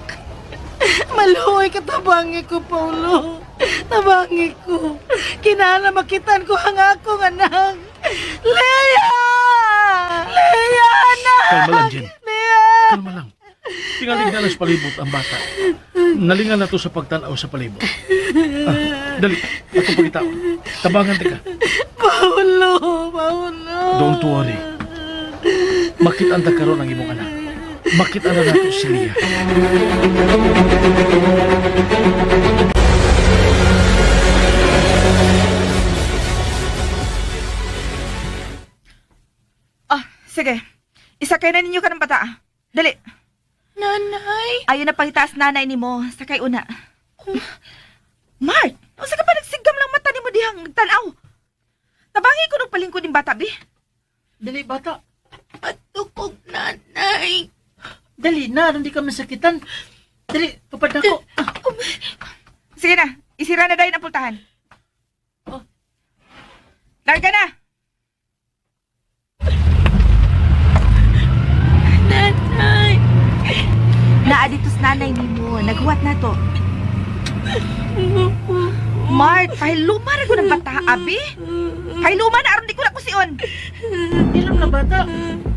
Maluoy ka, tabangi ko, Paulo. Tabangi ko. Kinahanglan makitaan ko ang akong anak. Leia! Leia, anak! Kalma lang, Jen. Leia! Kalma lang. Tingalig na lang sa palibot ang bata. Nalingan na to sa pagtanaw sa palibot. Ah, dali, ako pagitaon. Tabangan ka. Paulo! Paulo! Don't worry. Makita ang karon ang imong anak. Makita na nato si Lia. Ah, sige. Isakay na ninyo ka ng bata. Dali. Nanay? Ayaw na pangitaas nanay nimo. Sakay una. Mark, unsa ka pa nagsigam lang mata nimo dihang tanaw? Tabangi ko nung palingkod ning bata, bi. Dali, bata. Patukog nanay. Dali na, hindi ka masakitan. Dali, tupad na ko. Sige na, isira na dayon ang pultahan. Oh. Larga na! Nanay! Naa dito sa nanay nimo, naghuwat na to. Mart, pahiluma ra ko ng bata, abi. Pahiluma na aron di ko na kusion. Hilom na bata.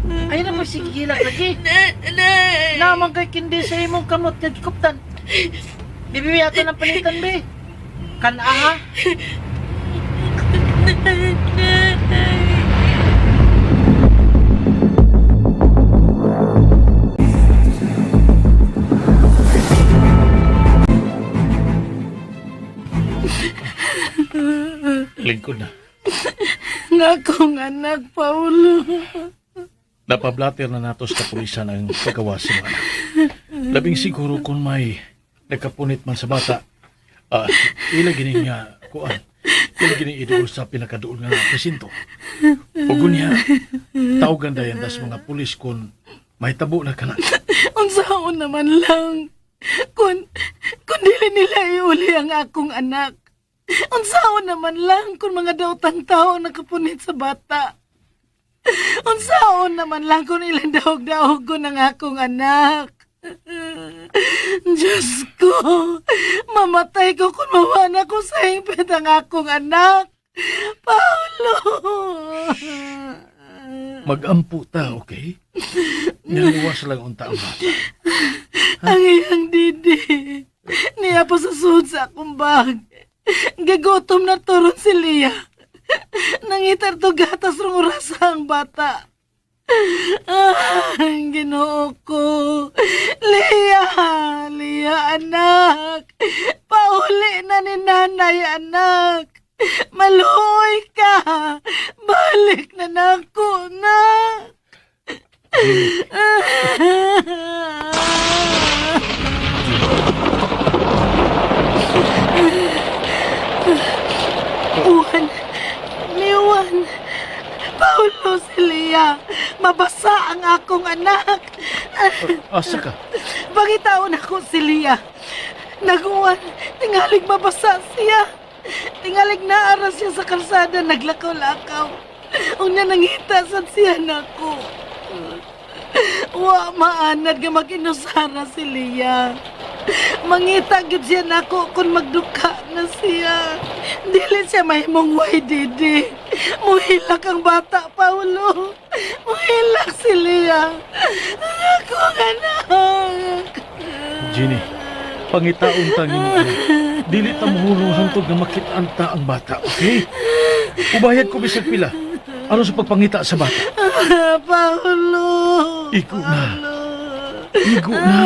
Ayun na magsigilak lagi. Nanay! Naman kay kindi sa imong kamot nga gikuptan. Bibi ato ng palitan, be. Kanaha. Nanay! Lingkod na. Ang akong anak, Paulo. Napablater na nato sa kapulisan ang paggawa sa mga anak. Labing siguro kung may nagkapunit man sa bata, ah, ila gini nga kuan, ila gini iduol sa pinakaduol nga presinto. Ug unya, tawagan dayan tas mga pulis kung may tabo na kana. Unsaon naman lang. Kung dili nila iuli ang akong anak. Unsaon naman lang kung mga daotang tao ang nakapunit sa bata. Unsaon naman lang kung ilang daog-daog ko ng akong anak. Diyos ko, mamatay ko kung mawana ko sa hingpit ang akong anak. Paulo! Magampo ta, okay? Niluwas lang unta ang bata. Ang iyang didi. Niya pa sa suod sa akong bag. Gagutom na turon si Lia. Nangitar to gatas rong orasa ang bata. Ah, Ginoo ko. Lia, Lia anak. Pauli na ni nanay anak. Maluoy ka. Balik na nako na. Uwan. Liwan. Paulo si Lia. Mabasa ang akong anak. Asa ka? Pangitaon ako si Lia. Naguwan, tingalig mabasa siya. Tingalig naara siya sa kalsada, naglakaw-lakaw. Unya nangita sad siya nako. Wa maanad nga mag-inusara si Lia. Mangita gyud siya nako kung magduka na siya. Dili siya mahimong way didi. Muhilak ang bata, Paulo. Muhilak si Lia. Ang akong anak. Jenny, pangitaon ta nimo anak. Dili ta mohulong hangtod nga makit-an ta ang bata, okay? Ubayad ko bisag pila aron sa pagpangita sa bata. Paulo. Igo na. Igo na.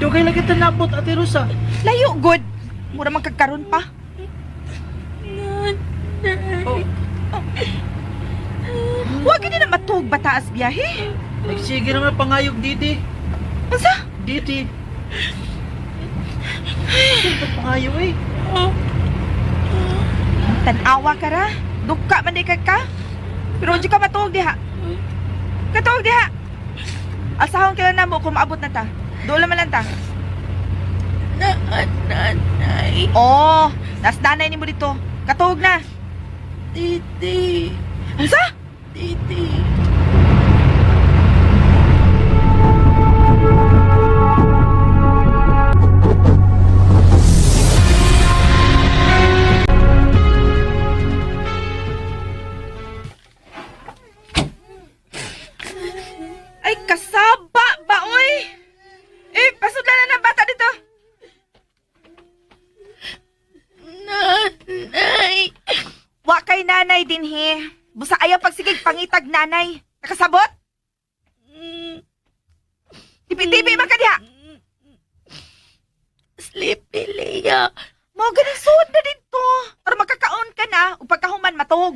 Dugay lagi ta nabot, Ate Rosa. Layo, good. Mura man kagkaron pa. Nanay. Oh. Wa gini na matuog bataas biyahe. Nagsige naman pangayog diti. Unsa? Diti. Sige pangayo eh. Tan-awa ka ra. Duka man di ka ka. Pero di ka matuog diha. Katuog diha. Asahon kailan na mo kung maabot na ta. Doon man lang ta. Nanay. Oh, nas nanay nimo dito. Katuog na. Titi. Unsa? Titi. Ay, kasaba ba, oy? Eh, pasudlan na ng bata dito. Nanay. Wa kay nanay dinhi. Busa ayaw pagsigig pangitag nanay. Nakasabot? Tipi-tipi man ka diha. Sleepy Leah. Mao ganing suod na dito. Para makakaon ka na ug pagkahuman matog.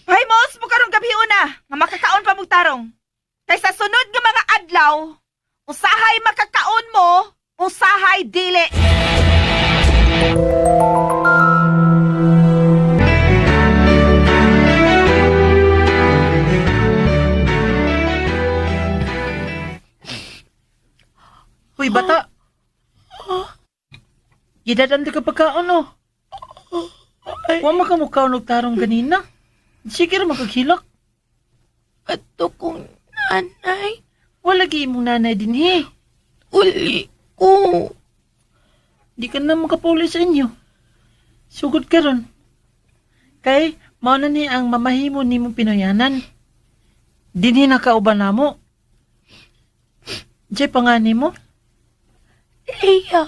Hay mos mo karong gabi una nga makakaon pa mong tarong. Kay sa sunod nga mga adlaw, usahay makakaon mo, usahay dili. Uy, bata. Gidadan ka pagkaon, oh. Wa makamukhaon og tarong ganina. Sige ra makaghilak. Ato kong nanay. Wala gi imong nanay dinhi. Uli ko. Di ka na makapuli sa inyo. Sugod ka ron. Kay, mao na ni ang mamahimo nimong Pinoyanan. Dinhi na kauban namo. Jay pangani mo? Leah.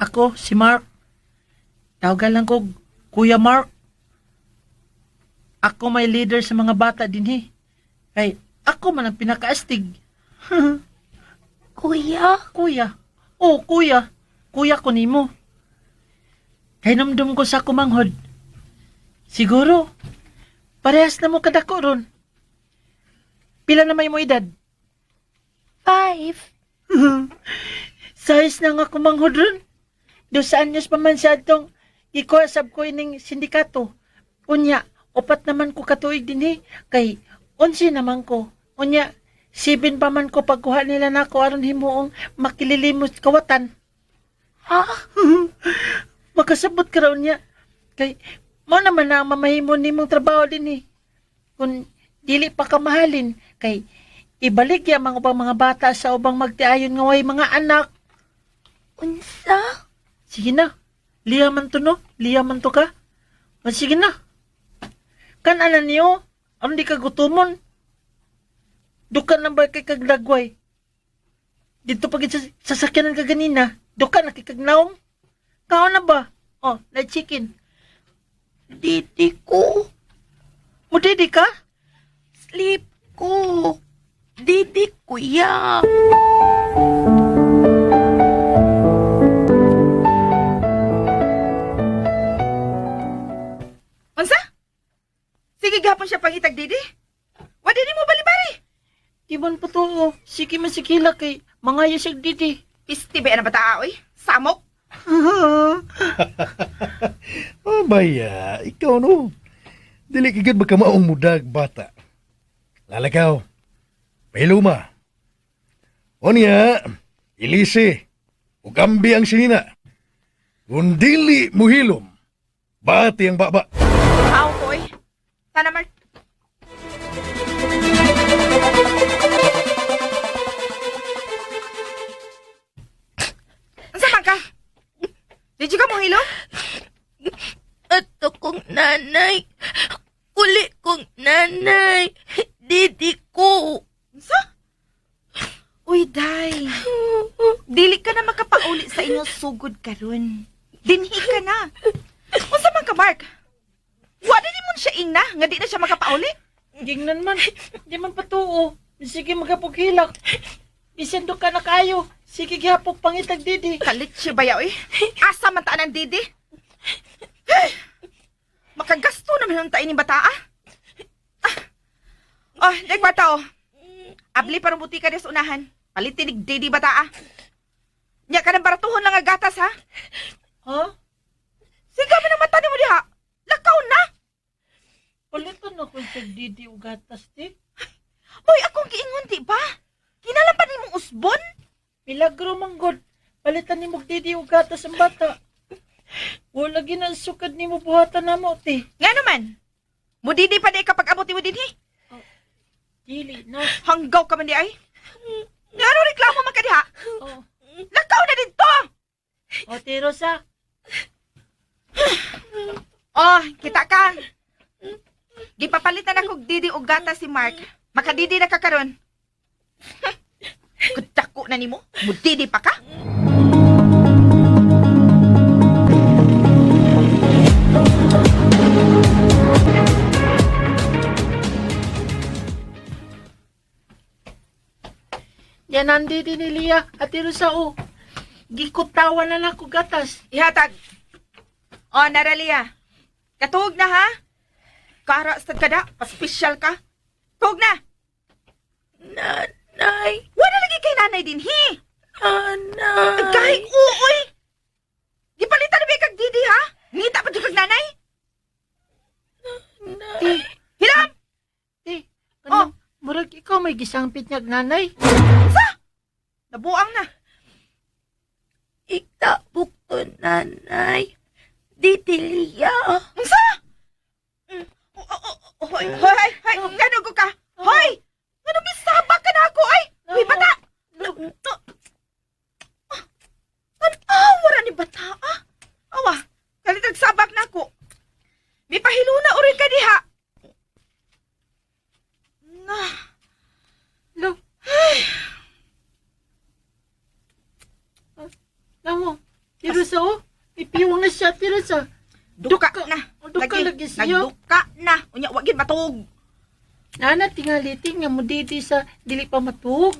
Ako, si Mark. Tawagan lang ko, Kuya Mark. Ako may leader sa mga bata dinhi. Kay, ako man ang pinakaastig. Kuya. Kuya. Oh, kuya. Kuya ko nimo. Kay namdum ko sa kumanghod. Siguro, parehas na mo kadako ron. Pila na may mo edad? 5. Size na nga kumanghod ron. Do saan nyos pa man siya atong gikuha sab ko ining sindikato. Unya, upat naman ko katuig dinhi kay 11 naman ko. Unya, 7 pa man ko pagkuha nila nako aron himuong makililimos kawatan. Ha? Makasabot ka raw niya. Kay mo naman na ang mamahimo nimong trabaho dinhi. Kung dili pa ka mahalin kay Ibalik ya mga ubang mga bata sa ubang magtiayon nga way mga anak. Unsa? Sige na. Liya man to no? Liya man to ka? O, sige na. Kan ana niyo, aron di ka gutomon. Dukan na ba kay kaglagway? Dito pag sa sasakyanan ka ganina, dukan na kay kagnaong. Kaon na ba? Oh, na chicken. Didi ko. Mudidi ka? Sleep ko. Didi ko ya. Unsa? Sige gapon siya pangitag didi. Wa didi mo balibari. Di man po to, oh. Sige man sikila kay mga yasag didi. Pisti ba na bata oy? Samok. Oh, baya, ikaw no. Dili ka gud magkamaong mudag bata. Lalakaw. Pahiluma. Onya, ilisi. Ugambi ang sinina. Kung dili muhilom, bati ang baba. Aw ko oy. Tana Mark. Unsa man ka? Did you ka mo hilom? Ato kong nanay. Uli kong nanay. Didi ko. Unsa? Uy, day. Dili ka na makapauli sa inyong sugod karon. Dinhi ka na. Unsa man ka, Mark? Wa na nimo siya ingna nga di na siya makapauli? Gingnan man, di man patuo. Sige magapughilak. Bisan do ka na kayo. Sige gihapok pangitag didi. Kalit siya ba oy? Asa man taan ang didi? Hey! Makagasto naman ang tain ni bata, ah. Ah. Oh, dek bata, oh. Abli parang butika des unahan. Palitin ni didi bata, ah. Nya ka ng baratuhon lang ang gatas, ha? Ha? Sige man ang mata nimo diha. Lakaw na. Palitan ako sa didi o gatas ti. Boy, akong giingon, di ba? Kinalan pa nimong usbon? Milagro man god. Palitan ni mo didi o gatas ang bata. Wala gina sukad nimo buhatan na mo ti. Nga naman. Mudidi pa di kapag abot mo dinhi. Dili na. Hanggaw ka man di ay. Nga ano reklamo man ka diha? Oh. Lakaw na dito! O ti Rosa. Oh, kita ka. Gipapalitan ako og didi og gata si Mark. Makadidi na ka karon. Kudako na nimo. Mudidi pa ka? Yan ang didi ni Lia. Ate Rosa o. Gikutawan na nako gatas. Ihatag. Oh, Naralia. Katuog na ha. Kara sa kada, pa-special ka. Tuog na. Nanay. Wala lagi kay nanay din, hi. Nanay. Kahit uuy. Gipalitan na ba kag didi ha? Ngita pa jud kag nanay? Ti. Hilam! Ti. Oh. Ano? Murag ikaw may gisangpit niyag nanay. Nabuang na. Igtabok to nanay. Didi Lia. Unsa? Oh, oh, oh, Hoy, hoy, hoy, hoy, ngano ko ka? Hoy! Ngano misaba ka na ako ay? Uy, bata! Ano wala ni bata ah? Awa, kalitag sabak na ako. May pahiluna uri ka diha. Na, Lo. Namo. Tirosa oh. Ipiwang na siya, Tirosa. duka na. Duka lagi siya. Nagduka na. Unya, wag gid matug. Nana, tingaliti nga mo didi sa dili pa matuog.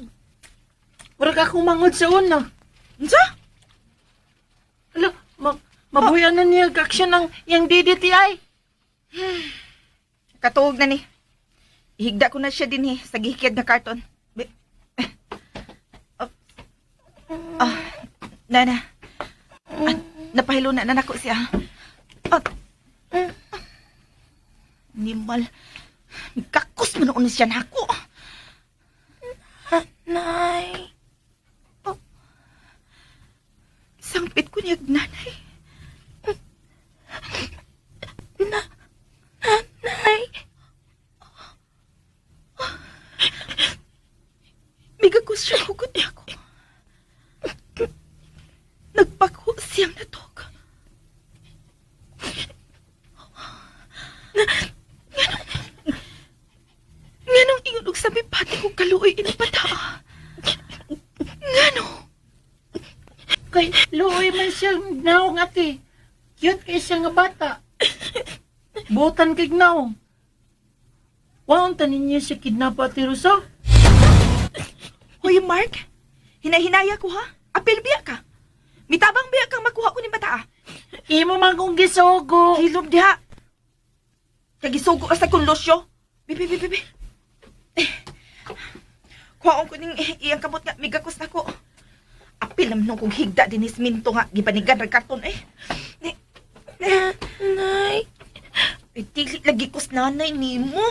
Murag akong mangod sa una. Unsa? Alo, mabuyan na niya aksyon ng iyang DDTI. Katuog na ni. Ihigda ko na siya din eh, sa gihikid na karton. Oh. Ah, nana. Ah, napahilo na nako siya. Oh. Nimal. Kakos man noon siya nako. Nanay. Sangpit ko niya nanay. Nanay. Lucio, hugot niya ako. Nagpakho siyang natog. Nganong ingon og sabi pati ko kaluoy ini bata. Ngano? Kay luoy man siya naong ate. Cute kay siya nga bata. Butan kay naong. Waon tanin niya siya kidnap ate Rosa. Hoy, Mark. Hinahinaya ko ha. Apil biya ka. Mitabang biya kang makuha ko ni bata. Ah. Imo man kong gisugo. Hilom diha. Kagisugo ka sa kong Lucio. Bibi, bibi, bibi. Eh, kuhaon ko ning iyang kamot nga migakos na ko. Apil naman nung kong higda dinis minto nga gibanigan rag karton eh. Ni, Nanay. eh, dili lagi kos nanay nimo.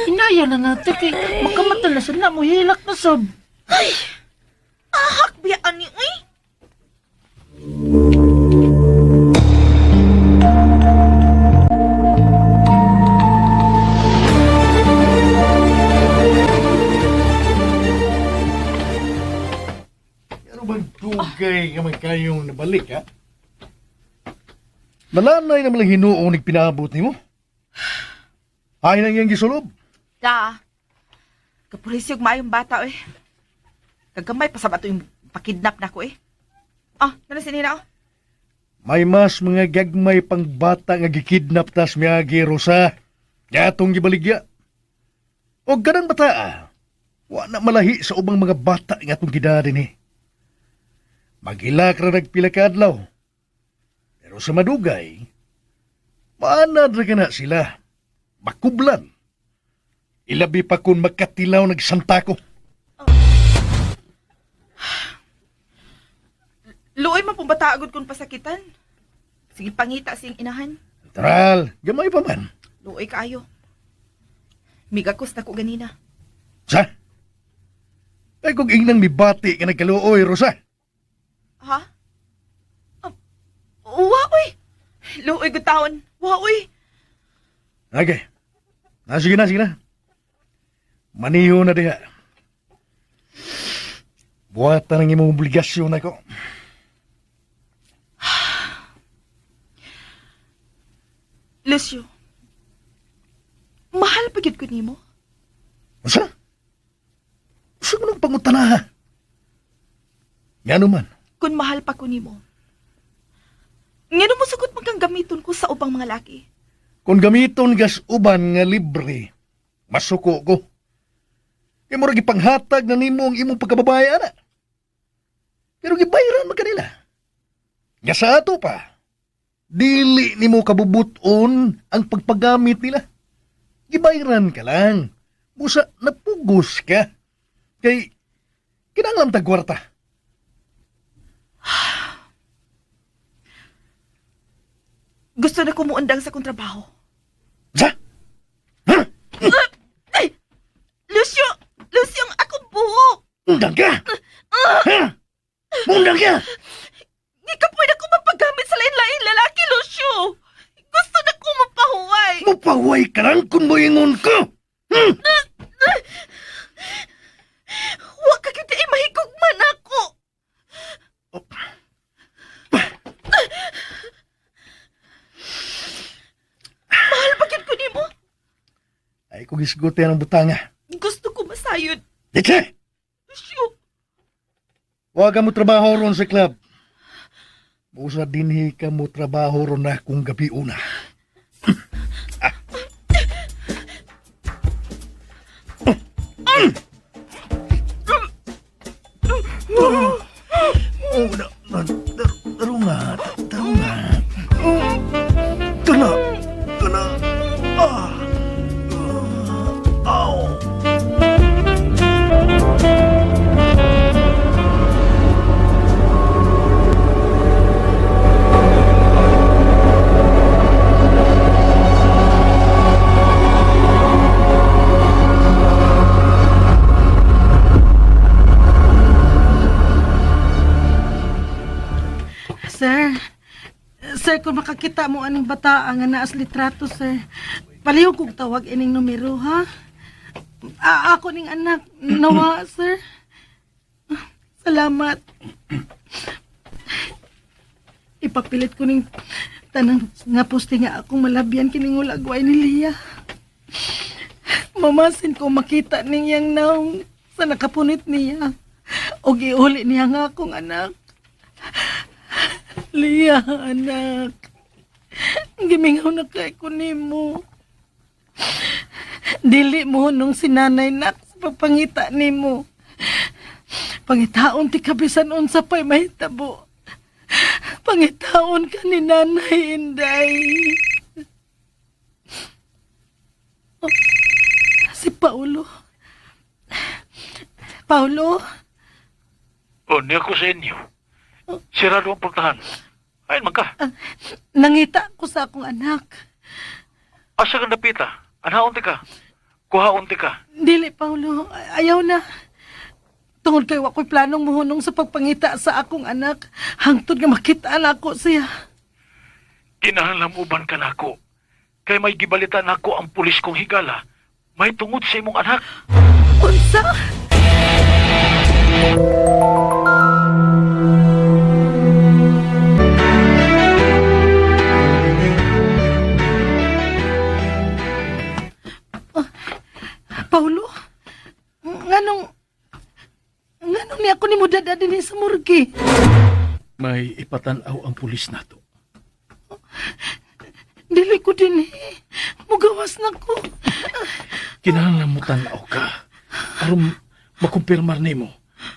Hinaya na natin kay makamatalasan na mo hilak na sob. Ay! Ahak biya ani uy. Ano bang dugay nga man kayong nabalik, ha? Nalanay naman lang hinuong nagpinaabot nimo. Ay nang iyang gisulob. Da. Kapulisyog maayong bata eh. Kagamay pa sa bato yung pakidnap na ko eh. Ah, nana sinina oh. May mas mga gagmay pang bata nga gikidnap tas miyagi Rosa. Gatong gibaligya. O ganang bata, ah. Wa na malahi sa ubang mga bata nga atong gidadin eh. Maghilak ra nagpila ka adlaw. Pero sa madugay, maanad ra ka na sila. Makublan. Ilabi pa kun makatilaw nagsantako. Luoy man pong bata agad kung pasakitan. Sige, pangita siyang inahan. Tral, gamay pa man. Luoy kaayo. Migakos na ko ganina. Sa? Ay kung ingnang mibati ka nagkaluoy, Rosa. Ha? Ah, wa oy. Luoy gud taon. Wa oy. Okay. Na, sige na, sige na. Maniho na diha. Buhatan ang imong obligasyon ako. Lucio. Mahal pa gyud ko nimo. Unsa? Unsa man ang pangutana ha? Ngano man? Kun mahal pa ko nimo. Ngano mo sugot man kang gamiton ko sa ubang mga laki? Kung gamiton gas uban nga libre, masuko ko. Kay murag ipanghatag na nimo ang imong pagkababae ana. Pero gibayran man kanila. Nga sa ato pa, dili nimo kabubuton ang pagpagamit nila. Gibayran ka lang. Busa napugos ka. Kay kinahanglan tag kwarta. Gusto na kumuundang sa kong trabaho. Sa? Ha? Ay! Lucio! Lucio, ang akong buhok! Undang ka! Ha? Undang ka! Di ka pwede ko mapagamit sa lain-lain lalaki, Lucio! Gusto na ko mapahuway! Mupaway ka lang kung moingon ko! Hmm? Huwag ka kita ay mahigugman ako! Mahal ba gyud ko nimo? Ay kung isguti ang butanga. Gusto ko masayod. Dice! Lucio! Huwag ka mo trabaho ron sa club. Busa dinhi ka mo trabaho ron na kung gabi una. Oh, na, na, taro nga, taro nga. Kana, kana, ah, ah, ow. Sir, sir, kung makakita mo aning bata nga naas litrato, sir. Palihog kog tawag ining numero, ha? Ako ning anak, nawa, sir. Salamat. Ipapilit ko ning tanang nga poste nga akong malabyan kining hulagway ni Lia. Mamasin ko makita niyang naong sa nakapunit niya. O giuli niya nga akong anak. Lia, anak. Gimingaw na kay ko nimo. Dili mo nung sinanay nak sa pagpangita nimo. Pangitaon ti kabisan unsa pa'y mahitabo. Pangitaon ka ni Nanay Inday. Oh, si Paulo. Paulo? O, niya ko sa inyo. Sirado ang pultahan. Ayun man ka. Nangita ko sa akong anak. Asa ka napita? Anhaon ti ka? Kuhaon ti ka? Dili, Paulo. Ayaw na. Tungod kay wa ko'y planong muhunong sa pagpangita sa akong anak. Hangtod nga makita na ako siya. Kinahanglan uban ka nako. Kay may gibalita nako ang pulis kong higala. May tungod sa imong anak. Unsa? Oh, Paulo, nganong niya ako ni mo dada din sa morgue? May ipatanaw ang pulis nato. Dili ko din eh. Mugawas na ko. Kinahanglan mo tanaw ka. Aron makumpirmar nimo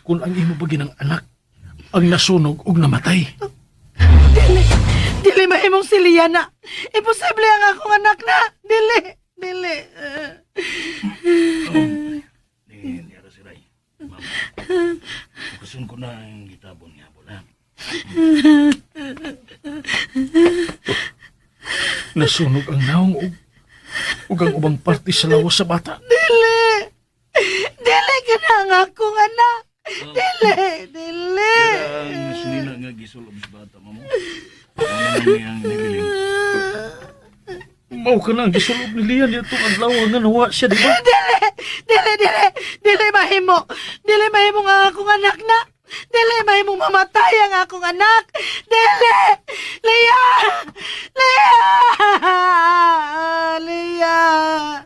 kung ang imo ba ginang anak ang nasunog og namatay. Dili, dili mahimong si Liana. Imposible ang akong anak na. Dili, dili. Ni si Ray. Mama. Bukasun ko na ang gitabon nga hapon, ha? Nasunog ang naong ug ang ubang parte sa lawas sa bata. Dili. Dili ka na ang akong anak. Dili, dili. Ang sinina nga gisulob sa bata, mamo. Ano na niyang nibilin? Mao ka na ang gisulob ni Lian itong adlaw nga nawa siya, di ba? Dili, dili, dili. Dili mahimo. Dili mahimo nga akong anak na. Dili mahimo mamatay ang akong anak. Dili. Leah! Leah! Leah!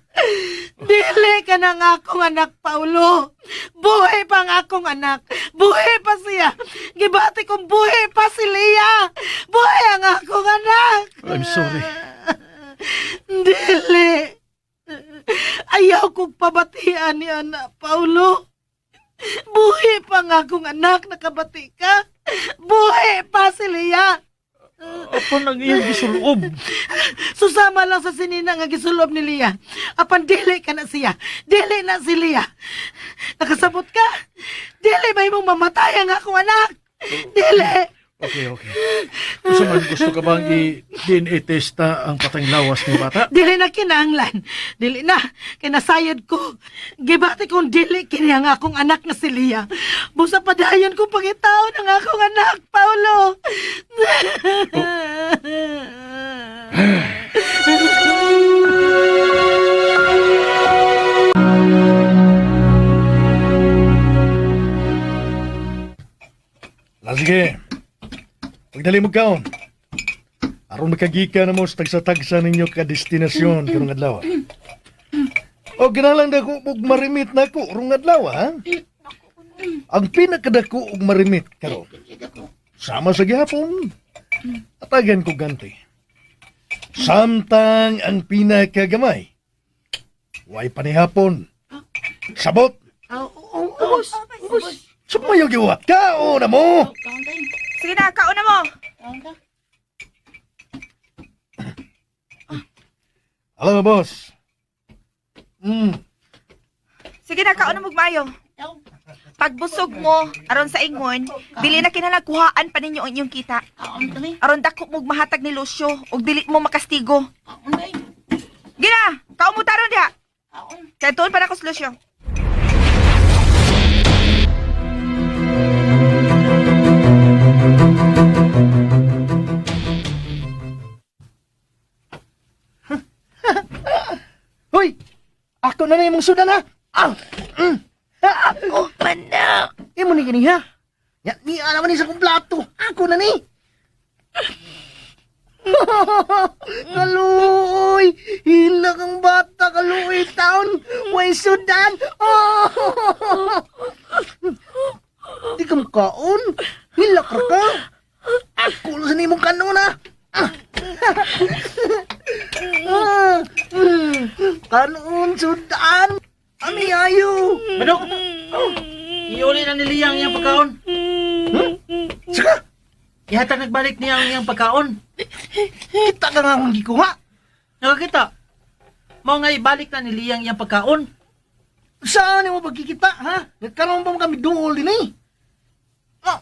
Dili ka na nga akong anak, Paulo. Buhay pa ang akong anak. Buhay pa siya. Gibati kong buhay pa si Leah. Buhay ang akong anak. I'm sorry. Dili. Ayaw kong pabatian ni anak, Paulo. Buhi pa nga akong anak, nakabati ka. Buhi pa si Leah. Apan ang iyang gisulob. Susama lang sa sinina nga gisulob ni Leah. Apan dili ka na siya. Dili na si Leah. Nakasabot ka? Dili ba imong mamatay ang akong anak? Dili. Okay, okay. Unsa man gusto ka bang i-DNA testa ang patang lawas ni bata? Dili na kinahanglan. Dili na. Kinasayod ko. Gibati kong dili kini ang akong anak nga si Leah. Busa padayon kong pangitaon ang akong anak, Paulo. La, sige. Pagdali mo kaon. Aron makagika na mo sa tagsa-tagsa ninyo ka destinasyon karong adlaw. O ginalang dako og marimit na ko karong adlaw, ha? Ang pinakadako og marimit karon. Sama sa gihapon. Atagan ko ganti. Samtang ang pinakagamay. Way panihapon. Sabot. Ubus, ubus. Sumayo giwat ka o na mo. Sige na, kaon na mo. Hello, boss. Sige na, kaon na mugmayo. Pagbusog mo, aron sa ingon, dili na kinahanglan kuhaan pa ninyo ang inyong kita. Aron dako mo mahatag ni Lucio ug dili mo makastigo. Gina, kaon mo taron diha. Kay tuon pa na ko si Lucio. Hoy! Ako na na imong sudan ha! Ah! Ako man na. Imo ni kini ha? Ya, ni naman ni sa kong plato. Ako na ni. Kaluoy! Hila kang bata, kaluoy taon! Way sudan! Oh! Di ka makaon! Hila ka ka! Ako lang sa nimong kanuna! Ah. Ah, Kanon, sudan! Ami ayo! Manok! Iuli na ni Lia ang iyang pagkaon. Saka, Ihatag nagbalik niya ang iyang pagkaon. kita ka nga akong gikuha! Nakakita. Mao nga ibalik na ni Lia ang iyang pagkaon. Saan mo pagkikita, ha? Nagkaroon pa mo kami duol din eh. Ah,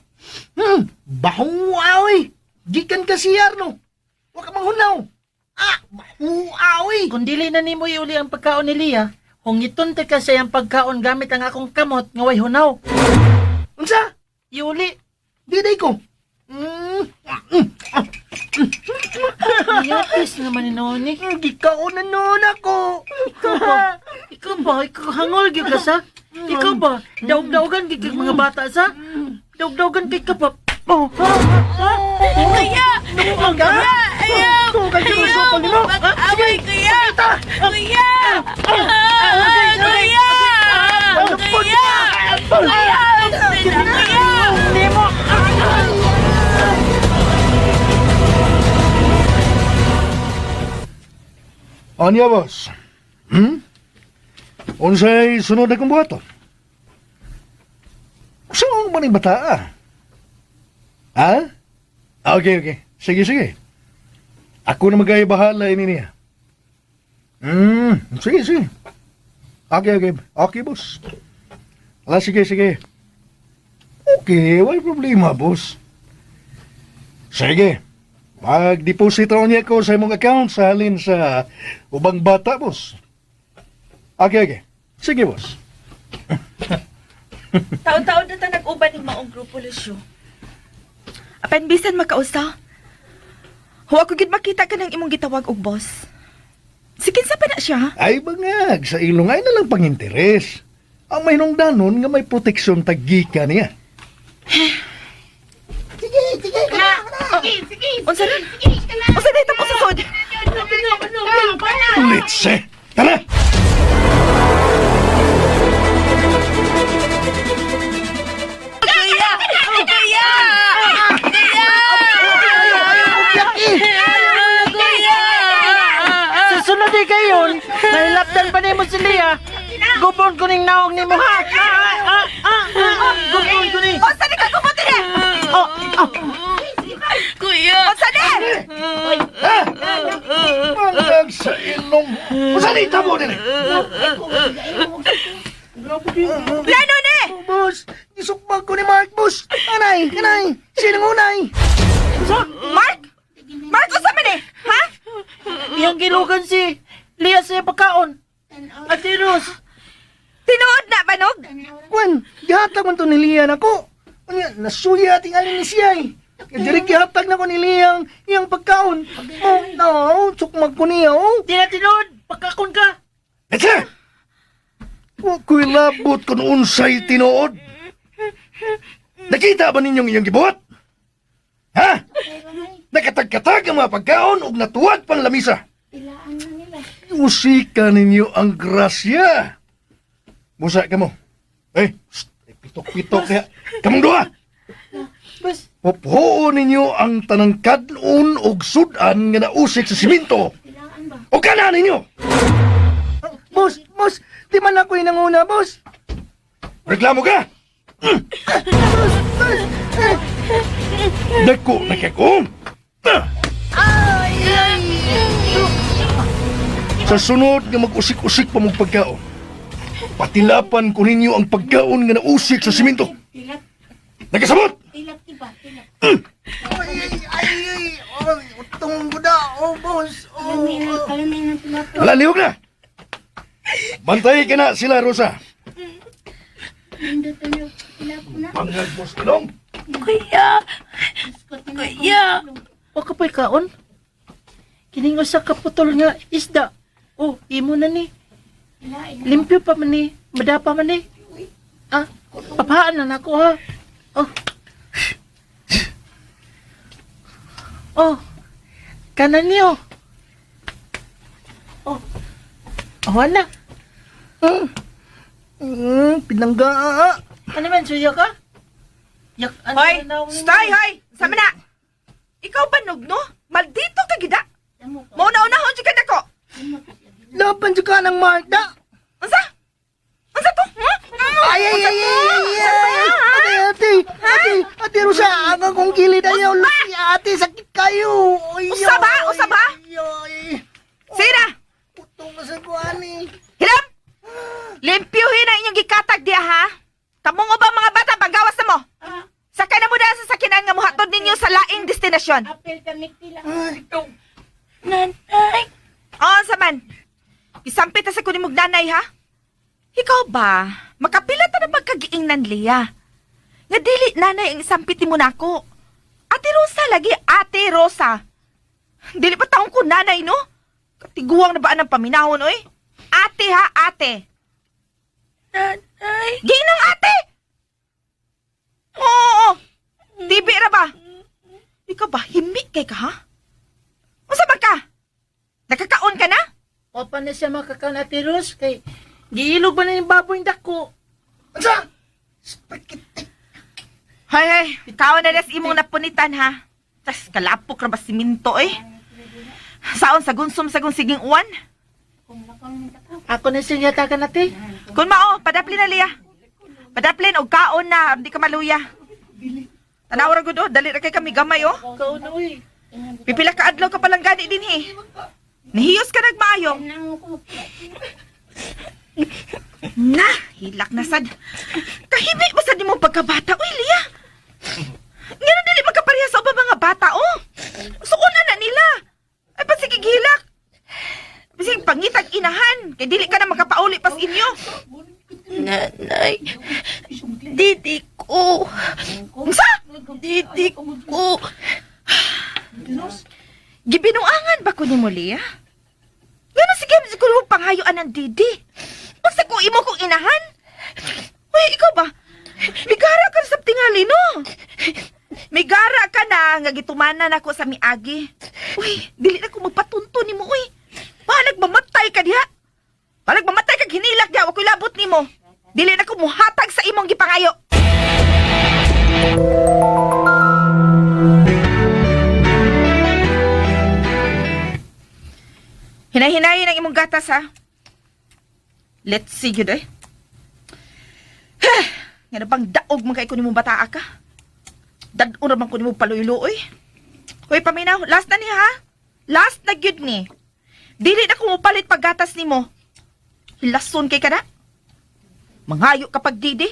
bahuaw eh. Gikan ka siyar, no? Huwag ka manghunaw. Ah, bahuaw eh. Kung dili na nimo iuli ang pagkaon ni Lia, hungiton ta ka sa iyang pagkaon gamit ang akong kamot nga way hunaw. Unsa? Iuli. Di day ko. Ah, Iyapis naman ni Noni. Gikaon na noon ako. Ikaw ba? Ikaw ba? Ikaw hangol gyud ka sa? Ikaw ba? Daog-daogan gyud kag mga bata sa? Daog-daogan kay ka pa. Oh, ha? Ha? Kuya! Ang ka? Ayaw! Kung kay Ayaw! Jerusalem mo. Mag-away, kuya! Kuya! Ah, Kuya! Kuya! Kuya! Kuya! Anya, boss? Unsay sunod na kong buhaton? Saan man yung bata, ah? Ha? Okay, okay. Sige, sige. Ako na magay bahala ini niya. Sige, sige. Okay, okay. Okay, boss. Ala, sige, sige. Okay, wala problema, boss. Sige. Mag-deposit raw niya ko sa imong account sa halin sa ubang bata, boss. Okay, okay. Sige, boss. Taon-taon na ta nag-uban ning maong grupo, Lucio. Apan bisan makausa. Huwa ko gid makita ka ng imong gitawag og boss. Si kinsa pa na siya? Ay, bangag. Sa ilong ay nalang panginteres. Ang may danon nga may proteksyon taggika niya. Unsa rin? Unsa dito po sa sud? Litse! Tara! Kuya! Kuya! Kuya! Kuya! Sa sunod di kayon, nahilapdan pa nimo si Lia. Gubon ko ning naong nimo ha. Ah, ah, ah, ah, Gubon ko ni. Unsa ni ka gumuti ni? Oh, oh. Kuya! Unsa ni? Bangag sa ilong! Unsa ni tabo din eh? Plano ni? Boss, gisukbag ko ni Mark, boss. Anay, kanay, sinang unay? Mark? Mark unsa man ni? Ha? Iyang gilugan si Lia sa iyang pagkaon. Ate Rose, Tinuod na banog? Kwan, gihatag man to ni Lian ako. Unya, nasuya ating alin ni siya eh. Kaya diri gihatag na ko ni Liang iyang pagkaon. Oh, no, sukmag ko niya, oh. di na tinuod. Pagkakon ka. Etse! Wa ko'y labot kung unsay tinuod. Nakita ba ninyong iyong gibuhat? Ha? Nakatagkatag ang mga pagkaon ug natuwad pang lamisa. Usika ninyo ang grasya. Busa ka mo. Eh, shh, eh, pitok-pitok kaya. Kamong duha! Boss, Puphuon ninyo ang tanang kadlon og sudan nga nausik sa simento. O kana ninyo! Boss, boss, di man ako inanguna, boss. Reklamo ka! Dako na kay ko. Sa sunod nga mag-usik-usik pa mong pagkaon, patilapan ko ninyo ang pagkaon nga nausik sa simento. Nagkasabot! Ay, ay, utong buda, oh, boss. Oh, Wala, lihok na. Bantay ka na sila, Rosa. Pangag mo sa ilong. Kuya! Kuya! wa ka pa'y kaon. Kining usa ka putol nga isda. Oh, imo na ni. Limpyo pa man ni. Madapa man ni. Ah, papaan na nako ha. Oh, Oh, kanan niyo. Oh, awan na. Pinangga. Ano man, suyo ka? Yak, ano Hoy, na- stay, hoy! Sama na! Ikaw ba, Nugno? Maldito ka, gida! Mauna-unahon siya ka nako! Laban sa kanang Marta. Unsa? Unsa to? Ay, ay, ay, ay, ay, ay. Ate, ate, ate, ate Rosa, ang akong kilid ayaw. Lucy, ate, sakit kayo. Ay, Usa ba? ay, Usa ba? Ay, ay. Sira! Putong na sa kuan eh. Hilam! Limpyuhin ang inyong gikatag diya, ha? Kamong ba mga bata, paggawas na mo! Sakay na mo dahil sa sakinan nga muhatod ninyo sa laing destinasyon. Nanay! Oo, saman. Isampit na sa kunimog nanay, ha? Ikaw ba? Makapila ta na pagkagiingnan, Lea. Nga dili nanay ang isampit ni mo nako. Ate Rosa lagi, Ate Rosa. Dili pa taong ko nanay, no? Katiguang na ba ang paminahon, oy? Ate ha, ate. Nanay! Ginang ate! Oo, oo. Tibi ra ba? Ikaw ba, himik kay ka, ha? Unsa ba ka? Nakakaon ka na? O pa na siya makakaon, Ate Ros, kay giilog ba na yung baboy dako? Unsa? Spaghetti. Hoy, hoy, kaon na des imong napunitan ha. Tas kalapok ra ba siminto eh. Saon sa gunsom sa siging uwan? Ako na siya yatakan, ate. Kun mao, padaplin na liya. Padaplin og kaon na, hindi ka maluya. Tanaw ra gud oh, dali ra kay kami gamay oh. Kaon na, uy. Pipila ka adlaw ka palang gani dinhi. Nahiyos ka nagmaayo. Na, hilak na sad. Kahibi ba sad nimo pagkabata uy, Lia? Ngano dili magkapareha sa ubang mga bata oh. Sukunan na nila. Ay pasigig hilak. Bisig pangitag inahan kay dili ka na makapauli pas inyo. Nanay! Didi ko! Unsa? Didi ko! Gibinuangan ba ko nimo, Lia? Ngano sige siguro mo panghayuan ng didi. Unsa ko imo kong inahan? Uy, ikaw ba? Migara ka na sa tingali, no? Migara ka na nga gitumanan ako sa miagi. Uy, dili na ko magpatunto nimo, uy. Balag mamatay ka diha. Balag mamatay ka hinilak diha, wa ko'y labot nimo. Dili na ko muhatag sa imong gipangayo. Hinay-hinayin ang imong gatas, ha? Let's see yun, eh. Nga na bang daog man kay ko nimo bataa ka? Dad-on ra man ko nimo paluylo, oy. Hoy, paminaw, last na ni, ha? Last na gyud ni. Dili na ko mopalit paggatas nimo. Hilason kay kada. Manghayo ka pag didi.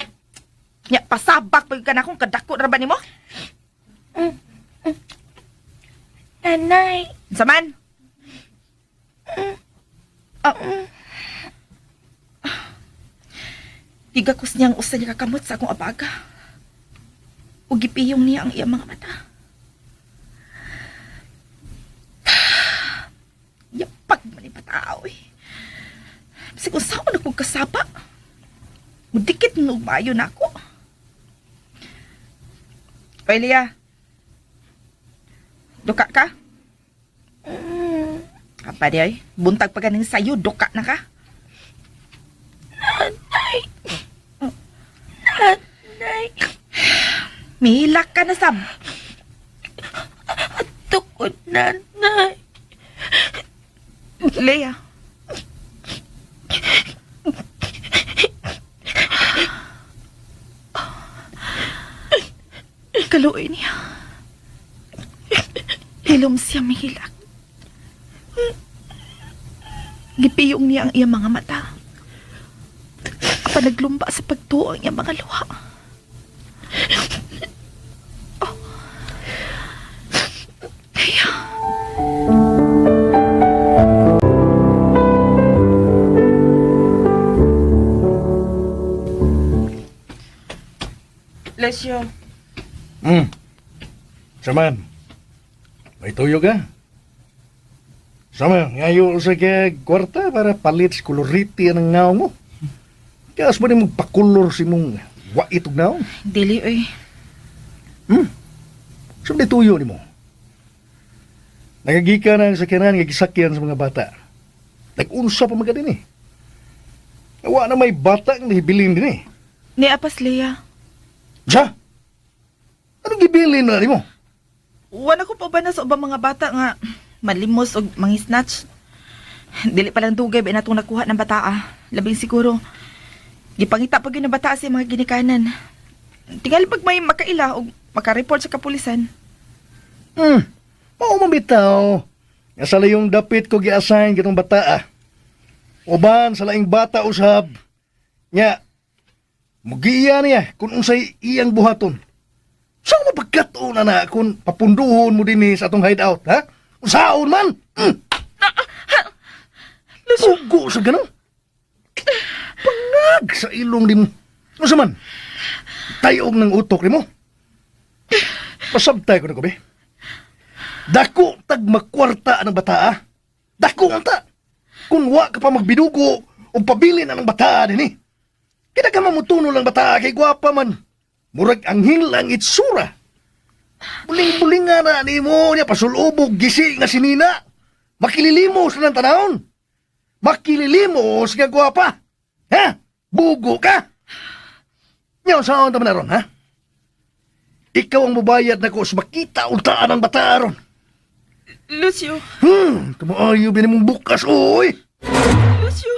Nya pasabak pag ka na kung kadako ra ba nimo? Nanay! Unsa man? Ah. Gigakos niya ang usa niya kakamot sa akong abaga. Ug gipiyong niya ang iyang mga mata. Yapag man ni patao eh. Bisag unsaon akong kasaba. Mudikit na og maayo na ako. Oy, Lia. Duka ka? Apa di ay? Buntag pa ganing sayo, duka na ka. Nanay! Nanay! Mihilak ka na sab. Tukod, nanay! Leia. Kaluoy niya. Hilom siya mihilak. Gipiyong niya ang iyang mga mata. Apan naglumba sa pagtuo ang iyang mga luha. Oh. Leia. Bless you. Saman, may tuyo ka? Sama, ngayo sa kay kwarta para palit sa koloriti ang ngaw mo. Kaya ba ni magpakulor si mong wait og naong? Dili, oy. Saan di tuyo ni mo? Nagagika na ang sakyanan nga gisakyan sa mga bata. Nag-unsa pa man ka din eh. Wa na may bata nga nahibilin din eh. Ni apas Leah. Sa? Anong gibilin na nimo? Wala ko pa ba na sa ubang mga bata nga malimos og mangisnatch. Dili pa lang dugay ba natong nakuha ng bata ah. Labing siguro. Gipangita pa gyud ng bata sa mga ginikanan. Tingali pag may makaila og makareport sa kapulisan. Mao man bitaw. Nga sa layong dapit ko gi-assign kitong bata ah. Uban sa laing bata usab. Nya mugiya niya kung unsay iyang buhaton. Sa mapagkatuon na na kung papunduhon mo dinhi sa atong hideout, ha? Unsaon man? Pugo sa ganun. Pangag sa ilong di mo. Unsa man? Tayog ng utok ni mo. Pasabtay ko na ko, be. Dako tag makwarta ang bata, ah. Dako ang ta. Kung wa ka pa magbidugo o pabili na ng bata din eh. Kita ka mamutuno lang bata kay gwapa man. Murag anghel ang itsura. Buling-buling nga na ni mo niya pasulubog gisi nga sinina. Makililimos na ng tanahon. Makililimos nga gwapa. Ha? Bugo ka. Nyaw saan ta man na ron, ha? Ikaw ang mubayad na ko sa makita untaan ang bata ron. Lucio, Tumaayo bin mong bukas, oy! Lucio.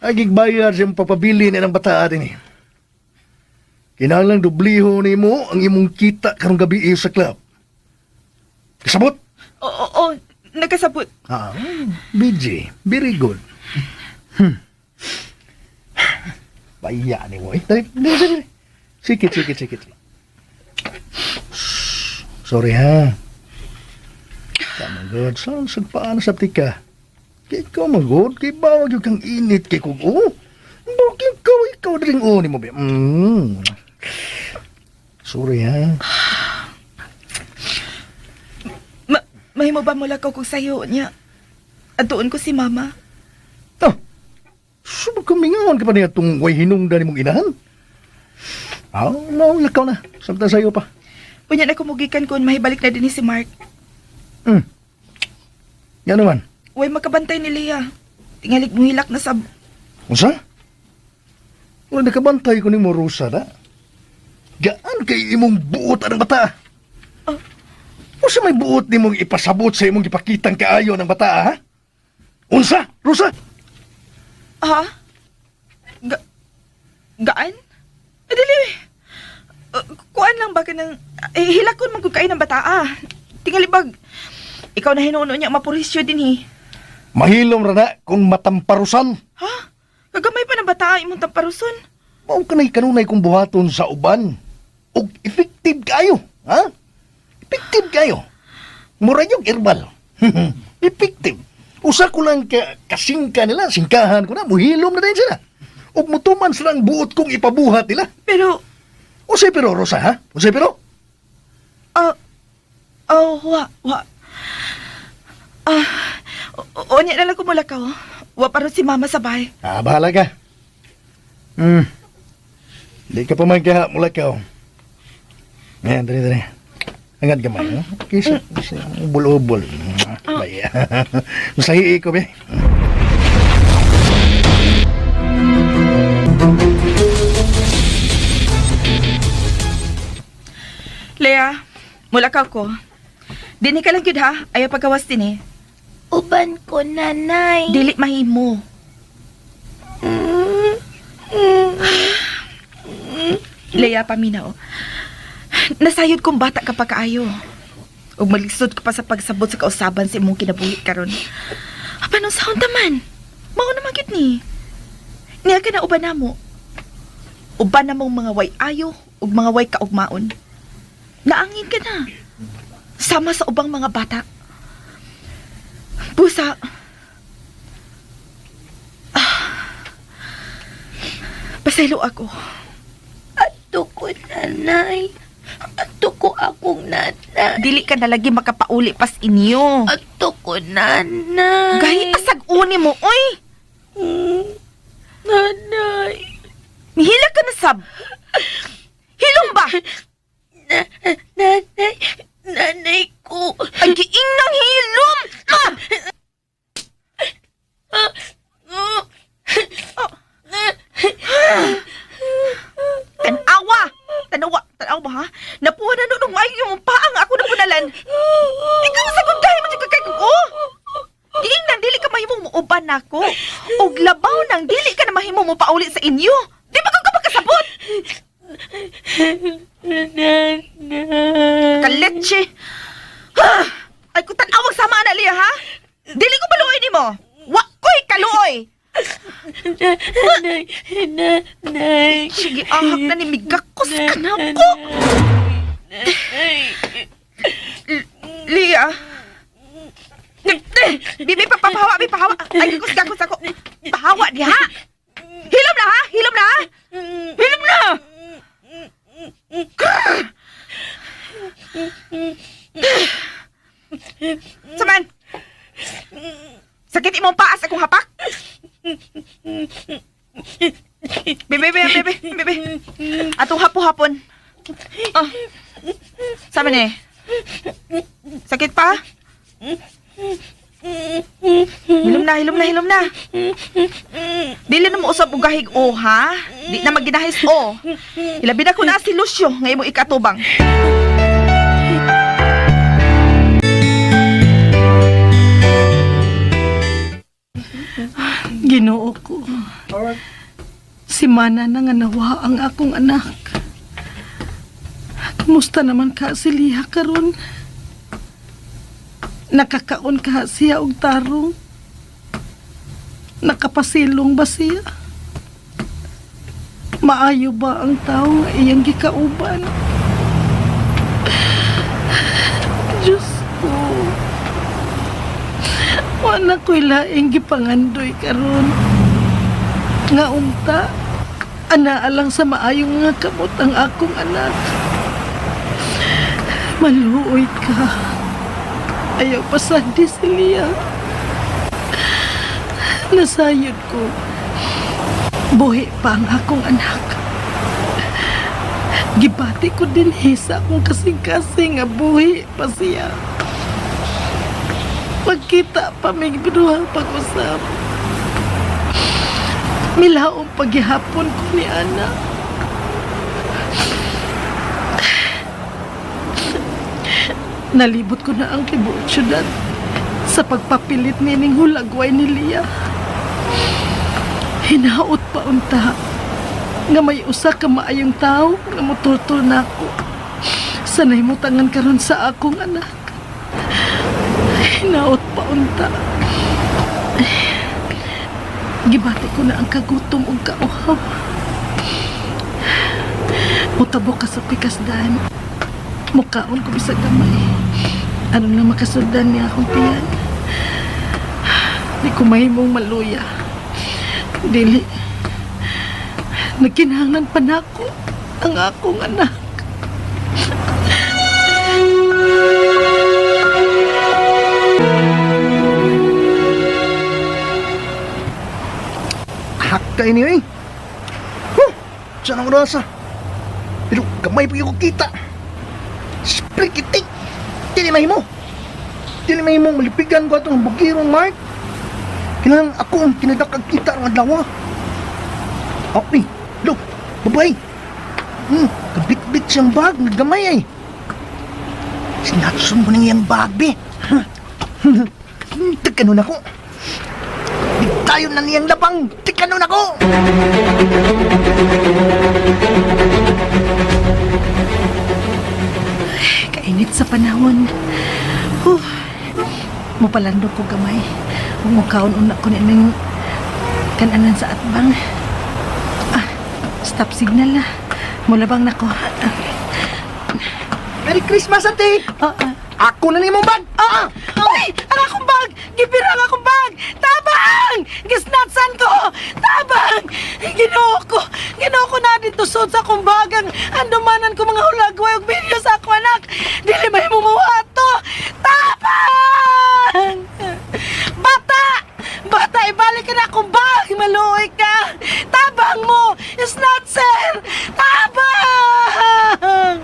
Ay, gigbayad siyang papabili ni ng bata din eh. Kinahanglang dubliho ni mo ang imong kita karong gabi eh sa club. Kasabot? Oo, oo, nagkasabot. Ah, BJ, very good. Baya ni mo eh. Dali, dali, dali. Sikit, sikit, sikit. Shh, sorry ha. Tama good. Saan sagpaan sa tika? Kay ikaw magod, kay bawag yung kang init kay kung oh. Bakit ikaw, ikaw rin oh ni mo ba? Sorry ha. Ma mahimo ba mula ko kung sayo niya? Atuon ko si mama. Ah, sumag kamingawan ka pa niya itong way hinungdan ni mong inahan. Ah, no, lakaw na. Samtang sayo pa. Unya na kumugikan kon mahibalik na din ni si Mark. Yan naman. Way makabantay ni Leah. Tingalig muhilak na sa Unsa? Wala nakabantay ko ni mo, Rosa, na? Gaan kay imong buot ang bata. Oh. Unsa may buot ni mong ipasabot sa imong gipakitang kaayo ng bata, ha? Unsa, Rosa? Ha? Ga gaan? Eh, dili. Kuan lang ba ka ng... Eh, hilakon man kung kain ng bata, ah. Tingali bag, ikaw na hinuno niya mapurisyo din, eh. Mahilom ra na kung matamparusan. Ha? Kagamay pa ng bata, ah, imong tamparuson. Mao kanay kanunay kong buhaton sa uban. Og effective kayo, ha? Effective kayo. Mura yung herbal. Effective. Usa ko lang ka, kasingka nila, singkahan ko na, muhilom na din sila. Ug mutuman sila ang buot kong ipabuhat nila. Pero, Usay pero, Rosa, ha? Usay pero? ah, oh, wa, wa. Ah, unya na lang kumulakaw. Wa pa ron si mama sa bahay. Ah, bahala ka. Di ka pa man kaha, mula ka. oh. Ayan, dali, dali. Angat gamay, no? Kisa, kisa, ubol-ubol. Baya. Masahi ko, be. Lea, mulakaw ko. Dini ka lang gyud ha, ayaw pagkawas din eh. Uban ko, nanay. Dili mahimo. Lea, paminaw. Nasayod kong bata ka pa kaayo. Ug malisod ka pa sa pagsabot sa kausaban sa imong kinabuhi karon. Apan unsaon ta man? Mao na man gyud ni. Niya ka na uban namo. Uban na mong mga way ayo ug mga way kaugmaon. Naangin ka na. Sama sa ubang mga bata. Busa. Pasaylo ako. Ato ko, nanay. Ato ko akong nanay. Dili ka na lagi makapauli pas inyo. Ato ko, nanay. Gahi asag uni mo, oy! Nanay. Mihila ka na sab. Hilong ba? Nanay. Nanay ko. Ang giing na nako. Og labaw nang dili ka na mahimo mo pauli sa inyo. Di ba kang kapagkasabot? Nanay. Kaletche. Ah! Ay, kung tanawag sama na liya, ha? Dili ko maluoy nimo. Wa ko'y kaluoy. Nanay. Nanay. Sige, ahak na ni migakos ka na ko. Lia. Bibi, papahawa, bibi, pahawa. Ay, gakos, gakos ako. Pahawa diha. Hilom na, ha? Hilom na, ha? Hilom na! Grr! Saman! Sakit imong paas akong hapak. Bebe, bebe, bebe, bebe. Atong hapo-hapon. Oh. Sabi ni. Sakit pa? Hilom na, hilom na, hilom na. Dili na mo usab og gahig o, ha? Di na maginahis o. Ilabi na ko na si Lucio nga imo ikatubang. Ginoo ko. Si Mana na nga nawa ang akong anak. Kumusta naman ka si Liha karon? Nakakaon ka siya og tarong? Nakapasilong ba siya? Maayo ba ang tao nga iyang gikauban? Diyos ko. Wala ko'y laing gipangandoy karon. Nga unta, ana alang sa maayong nga kamot ang akong anak. Maluoy ka. Ayaw pasandi si Lia. Nasayod ko. Buhi pa ang akong anak. Gibati ko din sa akong kasing-kasing nga buhi pa siya. Pagkita pa may duha pag-usap. Milaong paghihapon ko ni Ana. Nalibot ko na ang tibuok syudad sa pagpapilit nining hulagway ni Lia. Hinaot pa unta nga may usa ka maayong tao nga mutultol nako. Sanay mo tangan karon sa akong anak. Hinaot pa unta. Gibati ko na ang kagutom ug kauhaw. Mutabok ka sa pikasdan. Mukaon ko bisag gamay. Aron lang makasundan niya akong tiyan. Di ko mahimong maluya. Dili. Nagkinahanglan pa nako ang akong anak. Hak ka ini eh. Huh! Saan ang rasa? Pero gamay pa ko kita. Sprikitik! Dili mahimo. Dili mahimo malipigan ko atong bugirong Mark. Kinahanglan ako ang kinadakag kita ang adlaw. Okay, look, babay. Kabit-bit siyang bag, naggamay ay. Sinatsun ko nang iyang bag, be. Tikanon ako. Di tayo na niyang labang. Tikanon ako. Kainit sa panahon. Huh. Mupalandong ko gamay. Ug mukaon una ko ning kananan sa atbang. Ah, stop signal na. Mulabang nako. Merry Christmas, ate! Ah, ah. Ako na nimong bag! Ah! Uy! Ang akong bag! Gipira ang akong bag! Tabang! Gisnatsan ko! Tabang! Ginoo ko! Ginoo ko na dito sud sa akong bag ang andumanan ko mga hulagway ug video sa akong anak! Dili may mumuha to! Tabang! Bata! Bata, ibalik ka na akong bag! Maluoy ka! Tabang mo! Snatcher! Tabang!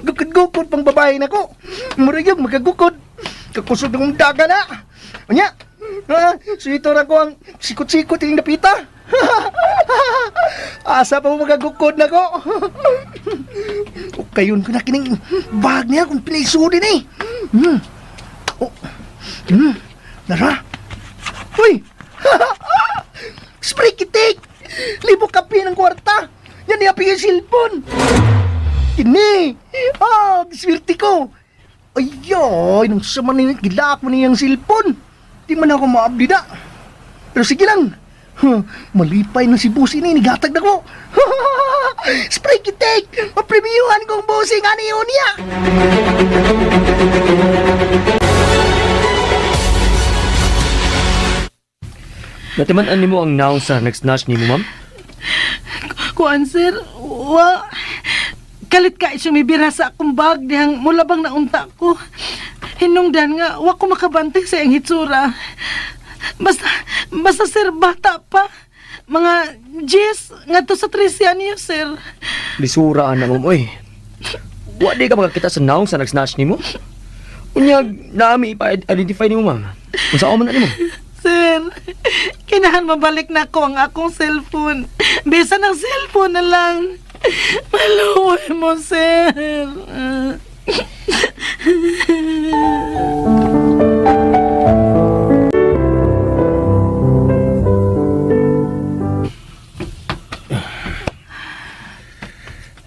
Gukod-gukod pang babae na ko. Murayog, magkagukod. Kakusog na kong daga na. Unya, ah, sweeter ako ang sikot-sikot yung napita. Asa pa mo magagukod na ko? Kayon ko na kining bag niya kung pinaisudin eh. Hmm. Oh. Nara. Uy! Spray kitik! Libo kape ng kwarta! Yan niya yung cellphone! Kini! Ah, swerte ko! Ayoy, nung sama ni gilak mo niyang cellphone. Di man ako maabli na. Pero sige lang. Huh, malipay na si Busi ni, nigatag na ko. Spray kitik! Mapremiyuhan kong busi nga niyo niya! Natiman-an nimo ang naong sa nag-snatch nimo, ma'am? Kuan, sir, wa. Kalit ka siyang mibira sa akong bag dihang mula bang naunta ko. Hinungdan nga, wa ko makabantay sa iyang hitsura. Basta, basta sir, bata pa. Mga Jis, nga to sa 13 niyo, sir. Lisura na, ma'am, oy. Wa di ka makakita sa naong sa nag-snatch nimo? Unyag, naami ipa-identify nimo, ma'am. Unsa man na nimo? Sir, kinahan mabalik na ko ang akong cellphone. Bisan ang cellphone na lang. Maluwi mo, sir.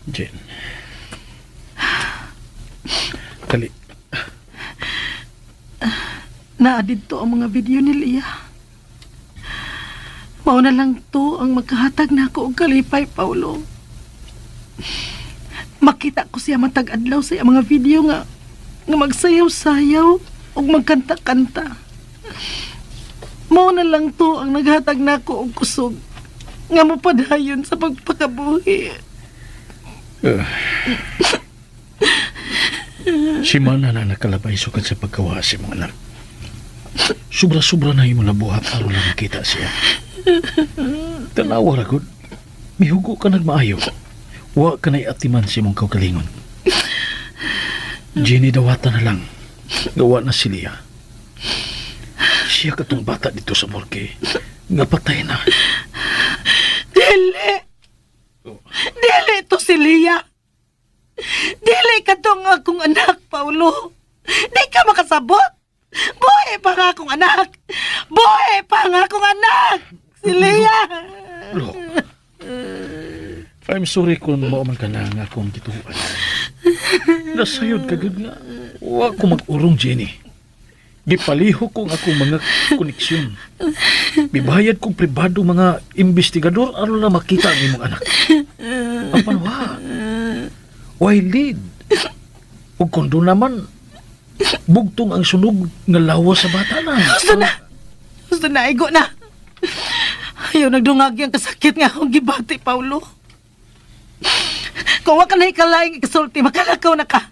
Jen. Dali. Naa didto ang mga video ni Leah. Mao na lang to ang magkahatag na ako og kalipay, Paulo. Makita ko siya matag adlaw sa iyang mga video nga nga magsayaw-sayaw ug magkanta-kanta. Mao na lang to ang naghatag nako og kusog nga mopadayon sa pagpakabuhi. Si Mana na nakalabay sukad sa pagkawa sa imong anak. Sobra-sobra na imong nabuhat aron lang makita siya. Tanawa ra gud. Mihugo ka nagmaayo. Wa ka na'y atiman sa imong kaugalingon. Jenny, dawata na lang. Gawa na si Leah. Siya katong bata dito sa morgue. Nga patay na. Dili! Dili to si Leah! Dili ka tong akong anak, Paulo! Di ka makasabot! Buhi pa nga akong anak! Buhi pa nga akong anak! Si Leah! Look. I'm sorry kung mao man ka na nga akong gituan. Nasayod ka gud nga. Wa ko mag-urong, Jenny. Gipaliho ko ang akong mga koneksyon. Bibayad kong pribado mga investigador aron na makita ang imong anak. Apan wa. Why lead? Ug kung doon naman, bugtong ang sunog nga lawas sa bata na. Gusto na! Gusto na, igo na! Ayaw nagdungag yung kasakit nga akong gibati, Paulo. Kung wa ka na ikalaing ikasulti, makalakaw na ka.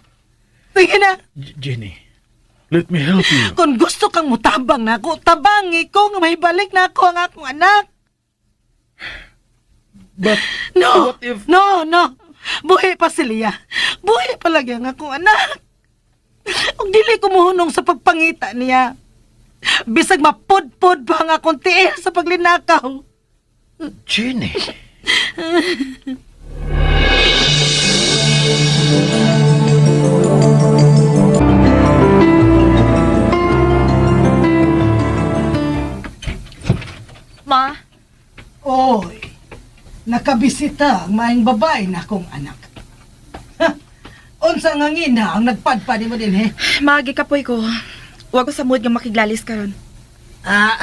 Sige na! Jenny, let me help you. Kung gusto kang mutabang na ako, tabangi ko nga mahibalik na ako ang akong anak. But No! what if... No, no! Buhi pa si Leah. Buhi pa lagi ang akong anak. Ug dili ko muhunong sa pagpangita niya. Bisag mapudpud pa ang akong tiil sa paglinakaw. Jenny. Ma, Oy, nakabisita ang maing babae na akong anak. Ha, unsa nga ngina ang nagpadpad mo din, he? magi kapoy ko. Wa ko sa mood nga makiglalis karon. Ah,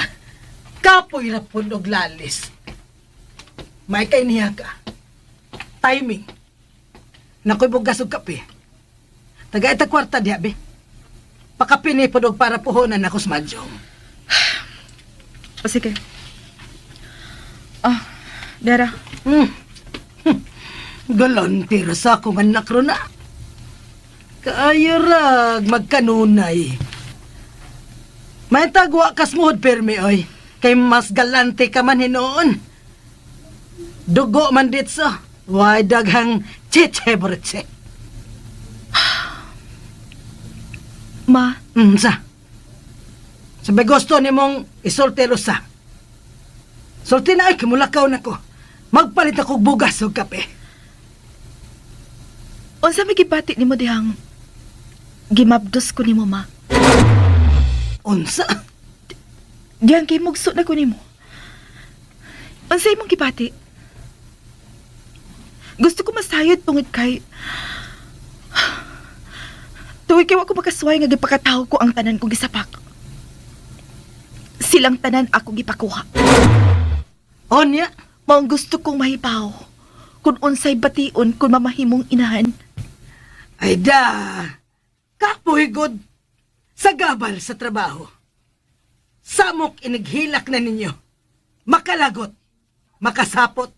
kapoy ra pud og lalis. May kay niya ka. Timing. Nakoy bugas og kape. Taga ita kwarta diha be. Pakapini pod og para puhonan ako sa mahjong. O sige. Ah, Dera. Galante ra sa akong anak ron na. Kaayo rag magkanunay. May tagwa kas muhod permi oy. Kay mas galante ka man hinuon. Dugo man ditso. Way daghang chiche borche. Ma, Sa. Sabi gusto ni mong isultero sa. Sulti na ay kimulakaw na ko. Magpalit ako og bugas og kape. Unsa may gibati nimo dihang gimabdos ko nimo, ma? Unsa? Dihang gimugso na ko nimo. Unsa imong gibati? Gusto ko masayod tungod kay wa ko makasuway nga gipakatawo ko ang tanan kong gisapak. Silang tanan ako gipakuha. Onya, Maong gusto kong mahibaw kung unsay bation kung mamahimong inahan. Ay da, kapoy god sa gabal sa trabaho. Samok inighilak na ninyo. Makalagot, makasapot.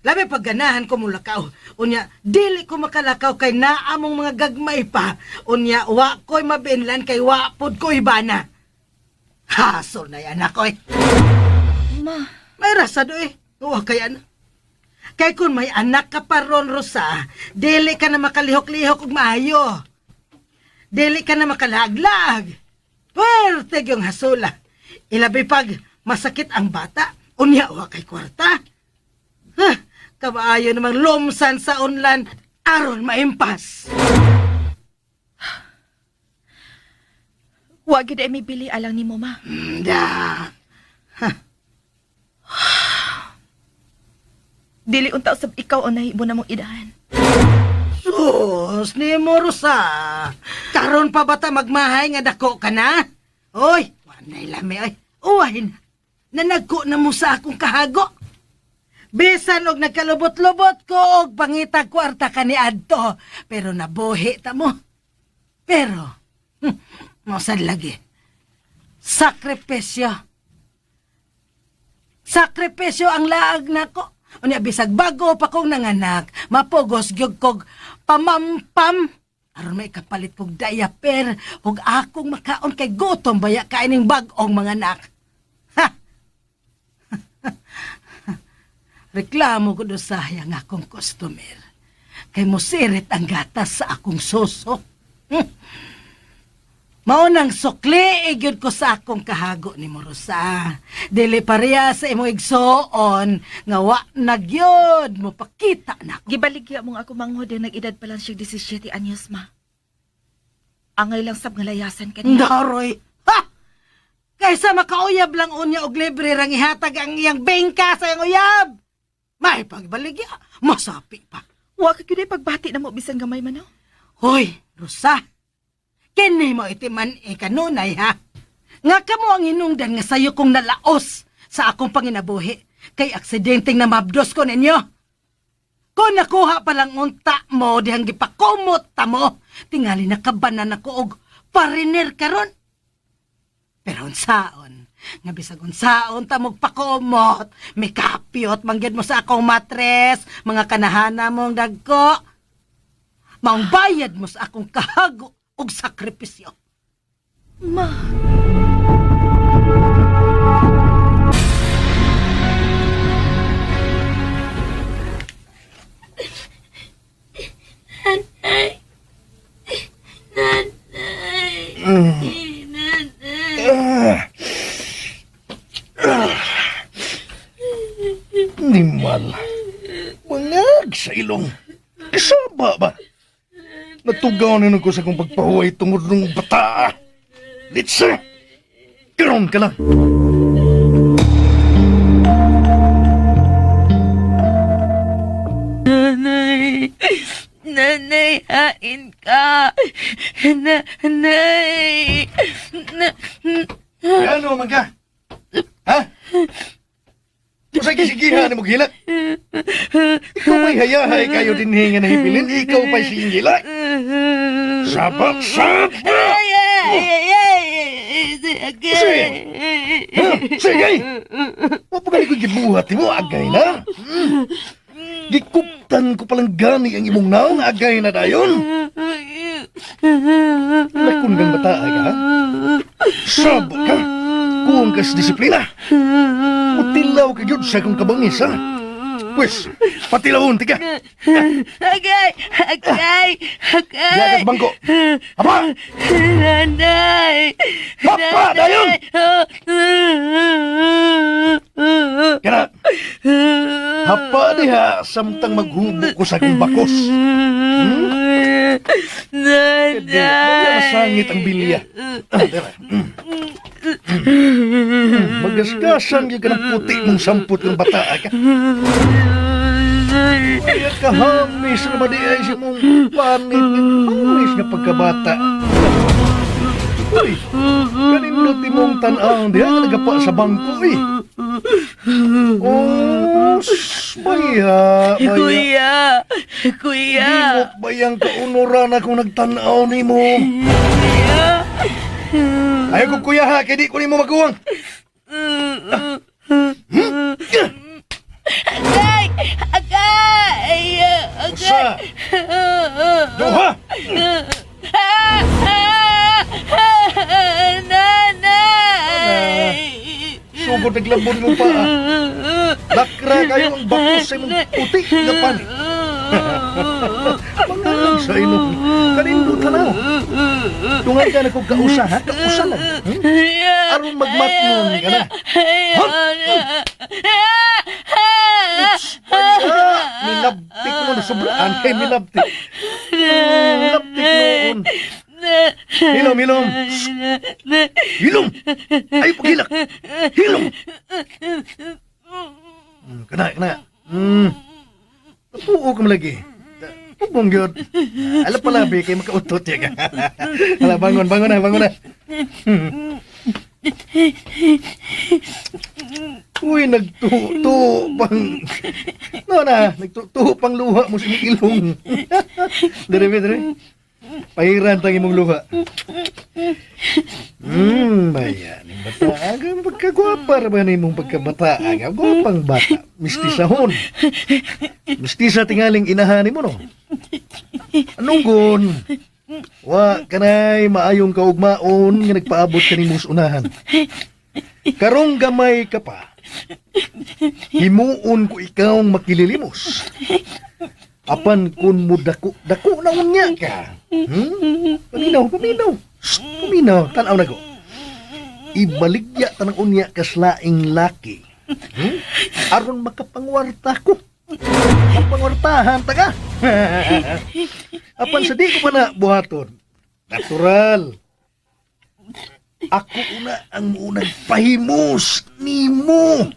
Labi pagganahan ko mulakaw. Unya, dili ko makalakaw kay naamong mga gagmay pa. Unya, wa ko'y mabinlan kay wa pod ko ibana. Hasol na yan ako eh. Ma, May rasa do eh. Wa kay anak. Kay kung may anak ka pa ron, Rosa, dili ka na makalihok-lihok og maayo. Dili ka na makalaglag. Puwerte yung hasula. Ilabi pag masakit ang bata, unya wa kay kwarta. Ha, kabaayo namang lumsan sa unlan aron maimpas. Wa gyud ay may bili alang nimo, ma. Da. Dili unta usab ikaw ang nahimo na mong idahan. Sus, ni mo, Rosa. Karon pa bata magmahay nga dako ka na? Oy, wanay lami oy. Uwahin na. Nanagko na mo sa akong kahago. Bisan og nagkalubot-lubot ko og pangitag kwarta ka ni adto, pero nabuhi ta mo. Pero, mosad lagi. Sakripisyo. Sakripisyo ang laag nako. Unya bisag bago pa kong nanganak, mapugos gyud kog pamampam aron may kapalit kog diaper ug akong makaon kay gutom baya kaining bag-ong mga anak. Ha. Reklamo ko do sayang akong customer. Kay musirit ang gatas sa akong suso. Mao nang sukli gyud ko sa akong kahago ni Morosa. Dili pareha sa imong igsoon nga wa na gyud mo pakita na. Gibaligya mo nga ako manghod ang nag-edad pa lang siya 17 anyos, ma. Angay lang sab nga layasan kaniya. Daroy. Ha! Kaysa makauyab lang unya og libre rang ihatag ang iyang bengka sa iyang uyab. May pagbaligya, masapi pa. Wa ka gyud ay pagbati na mo bisan gamay man, no? Hoy, Rosa. Kini mo itiman e kanunay ha. Nga kamo ang hinungdan nga sayo kong nalaos sa akong panginabuhi. Kay aksidenteng namabdos ko ninyo. Kung nakuha pa lang unta mo, dihang gipakumot ta mo, tingali nakabanan ako og pariner karon. Pero unsaon, nga bisag unsaon ta mog pakumot, may kapyot mangyud mo sa akong matres, mga kanahana mong dagko. Maong bayad mo sa akong kahago og sakripisyo. Ma. Nanay. Nanay. Nanay. Nimal. Mangag sa ilong. Isaba ba? Natugaw na ko sa akong pagpahuway tungod ng bata. Litsa! Karon ka lang. Nanay. Nanay, hain ka. Nanay. Na, Ano man ka? Ha? Kung sa kisigihan mo gilak. Ikaw may hayahay kayo din nga nahibilin. Ikaw pa'y singgilak. Sabak, sabak! Ay, ay, ay, ay, Sige. Ha? Sige! Wa pa ko gibuhat mo, agay na. Gikuptan ko palang gani ang imong naong, agay na dayon. Lakon kang bata ka, ha? Sabo ka! Kuwang kas disiplina. Mutilaw ka gyud sa akong kabangis, ha? Pwes, patilawon, tika. Agay! Agay! Agay! Diya ka sa bangko. Apa! Nanay! Papa, dayon! Kana, hapa diha samtang maghubo ko sa akong bakos. Nanay! Di, wala masangit ang bilya. Ah, dira. Magasgasan gyud ka ng puti mong sampot ng bata ka. Kaya kahamis na ba di ay si mong panit? Hamis nga pagkabata. Uy, kanindot imong tan-ang diha ka nagapa sa bangko eh. Oh, baya, baya. Kuya! Kuya! Limot bayang kaunuran akong nagtan-aw nimo. Kuya! Ayaw ko kuya ha, kay di ko nimo maguwang. Agay! Agay! Agay! Usa, duha. Nanay! Sugod naglabon mo pa. Ah. Lakra kayo ang bakos sa imong puti nga panit. Mangalag sa ilong. Kanindo tanaw. Tungan ka na kong kausa ha, kausa lang. Aron magmatnon ka na. Ah, minabtik mo na sobraan kay minabtik. Minabtik noon. Hilom, hilom. Hilom! Ay, paghilak! Hilom! Kana, kana. Puo ka mo lagi. Pugong yun. Alam pala, be, kay makautot ya ka. Hala, bangon, bangon na, bangon na. Uy, nagtuto pang... No na, nagtuto pang luha mo sa imong ilong. Dire, be, dire. Pahiran tang imong luha. Bayan. Yung bata, ang pagkagwapa ra ba na imong pagkabata? Ang gwapang bata. Mistisahon. Mistisa tingaling inahan mo, no? Anong gon? Wa kanay maayong kaugmaon nga nagpaabot kanimo sa unahan. Karong gamay ka pa. Himuon ko ikaw makililimos. Apan kun mo dako, dako na unya ka. Paminaw, paminaw. Shh, paminaw, tanaw na ko. Ibaligya tanang unya kaslaing laki. Aron makapangwarta ko. Kapangwartahan ta ka. Apan sa di ko pa na buhaton. Natural. Ako una ang unang pahimos nimo.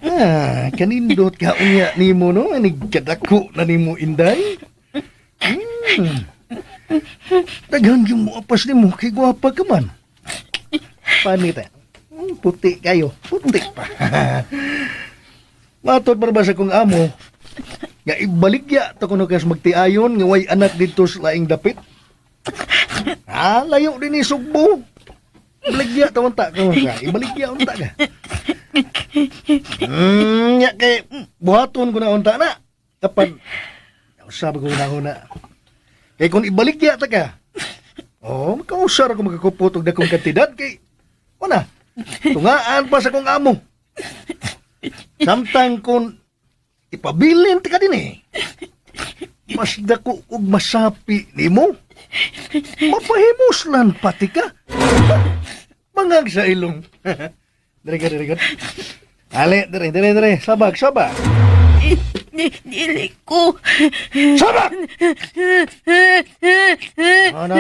Ah, kanindot ka unya nimo no, anig kadako na nimo inday. Daghan yung muapas nimo kay gwapa ka man. Panit eh. Puti kayo, puti pa. Matod para ba sa kong amo, nga ibaligya ta kuno kas magtiayon nga way anak dito sa laing dapit. Ah, layo din ni Sugbo. Ibaligya ta unta ka. Ibaligya unta ka. Nya kay buhaton ko na unta na. Kapag usab ko na una. Kay kung ibaligya ta ka. Oh, makausar ako makakupot og dakong kantidad kay una. Tungaan pa sa kong amo. Samtang kung ipabilin ta ka din eh. Mas dako og masapi nimo. Mapahimuslan pati ka. Mangag sa ilong. Dere ka, dere ka. Ale, dere, dere, dere. Sabag, sabag. Dili ko. Sabag! Ano?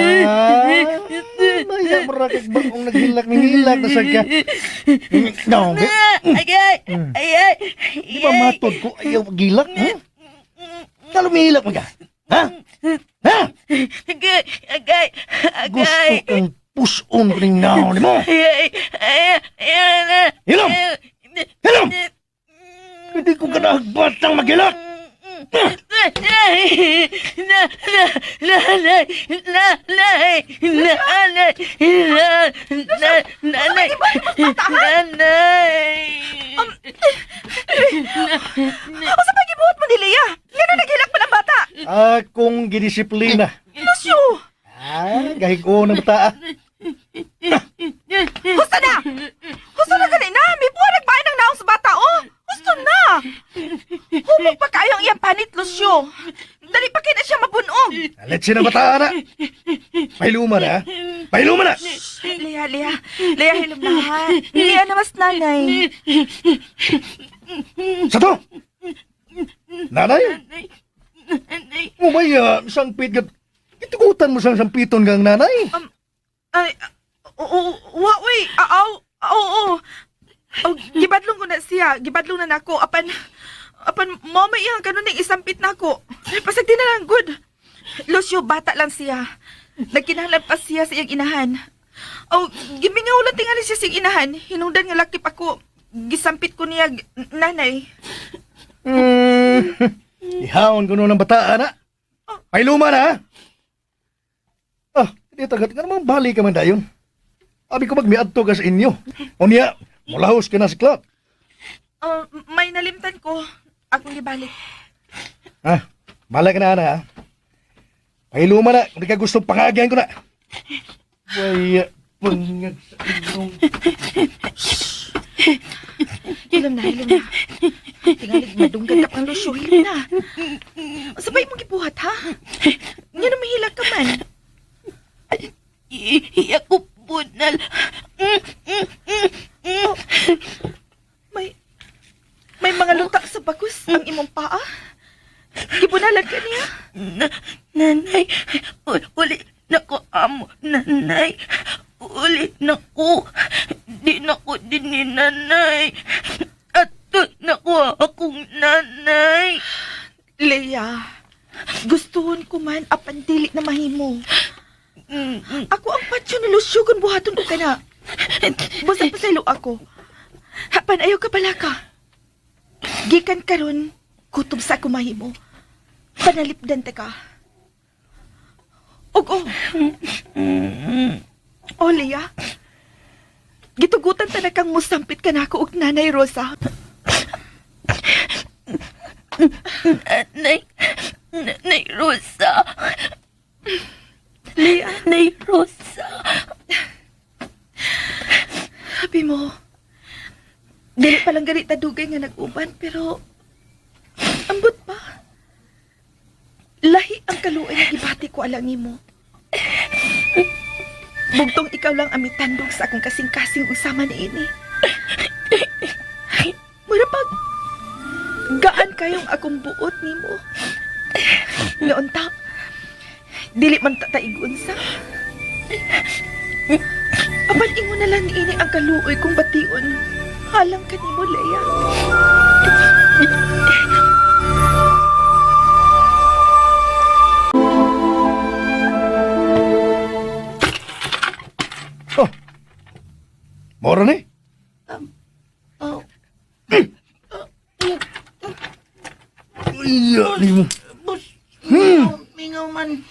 Maya marakit ba kung naghilak ni hilak na sa ka? No, di, Agay! Agay! di ba matod ko ayaw gilak? Ha? Kalo mihilak mo ka? Ha? Ha? Agay! Agay! Gusto Agay! kang puson ko ning naon mo. Ay! Ay! Ay! Hilom! Hilom! Hindi ko ka nahagbatang maghilak! Nanay! Nanay! Nanay! Nanay! Nanay! Nanay! Nanay! Unsa pa gibuhat mo ni Leah? Ngano naghilak man ang bata? Akong gidisiplina. Lucio! Ah, gahig-o ng bata. Ah. Husto na! Husto na gani na! May buwan nagbain ang naong sa bata, oh! Husto na! Lucio. Dali pa kay na siya mapunog. Let's na bata na. Pailuma na, ha? Pailuma na! Lea, Lea. Lea, hilom na ha. Lea na mas nanay. Sa to! Nanay? Umay, isang pit ka. Itugutan mo sang sampiton kang nanay. Ay, oo, wa, uy. Aw, oo. Oh, gibadlong ko na siya. Gibadlong na nako. Apan, apan, mo may iyang ganun ning isampit nako. Pasagdi na lang, good. Lucio, bata lang siya. Nagkinahanglan pa siya sa iyang inahan. Oh, gimingaw lang tingali siya sa iyang inahan. Hinungdan nga lakip ako. Gisampit ko niya, nanay. Ihawon ko ng bata, na. Pailuma na, ha? Ah, di tagat nga namang bali ka man dayon. Abi ko magmiadto ka sa inyo. O niya, mulahos ka na sa club. Oh, may nalimtan ko. Akong gibalik. Ha? Bala ka na, ana, ha? Pailuma na, kung di ka gusto, pangagyan ko na. Way, pangag sa inyong. Hilom na, hilom na. Tingalig, madunggan ka pang Lucio. Hilom na. Sabay mong gibuhat, ha? Nga na mahila ka man. Iya ko bunal. May, may mga lutak sa bagus ang imong paa. Gibunalan ka niya. Nanay, uli na ko amo, nanay. Uli na ko. Di na ko din ni nanay. Ato na ko akong nanay. Leia, gustuhon ko man apan dili na mahimo. Ako ang patsyo ni Lucio kung buhaton ko kana. Basta pasaylo ako. Hapan ayaw ka pala ka. Gikan karon, kutob sa ako mahimo. Panalipdan ta ka. Og oh. Oh, Leia. Gitugutan ta na kang musampit ka na ako og Nanay Rosa. Nanay, Nanay Rosa. Leia, Nanay Rosa. sabi mo, dili pa lang ganit dugay nga nag-uban, pero ambot pa. Lahi ang kaluoy nga gibati ko alang nimo. Bugtong ikaw lang amitandog sa akong kasing-kasing usama ni ini. Mura pag gaan kayong akong buot nimo. Noon ta, dili man tataigon sa. Apan ingon na lang niini ang kaluoy kong bation. Halang kanimo, Leia. Oh. Mora ni? Oh. Iya, ni mo. Boss, mingaw, mingaw man.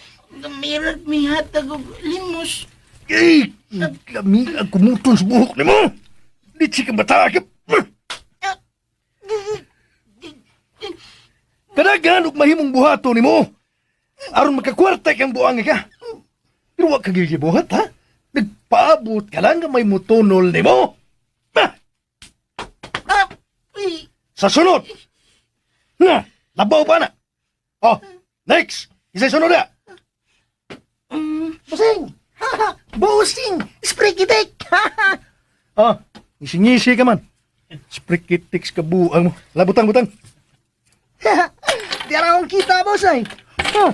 Mirag mihatag og limos. Ay, lami ang kumuton sa buhok ni mo. Di siya kang bata ka. Kadagan og mahimong buhato ni mo. Aron makakwarta kang buang ka. Pero wa ka gigibuhat, ha? Nagpaabot ka lang nga may mutunol ni mo. Ah! Ah, uy, Sa sunod. Na, labaw pa na. Oh, next. Isa'y sunod na. Busing! Busing! Sprikitik! Oh, ngisi-ngisi ka man. Sprikitiks ka buang mo. Labutang, butang. Di ara akong kita, boss ay. Oh.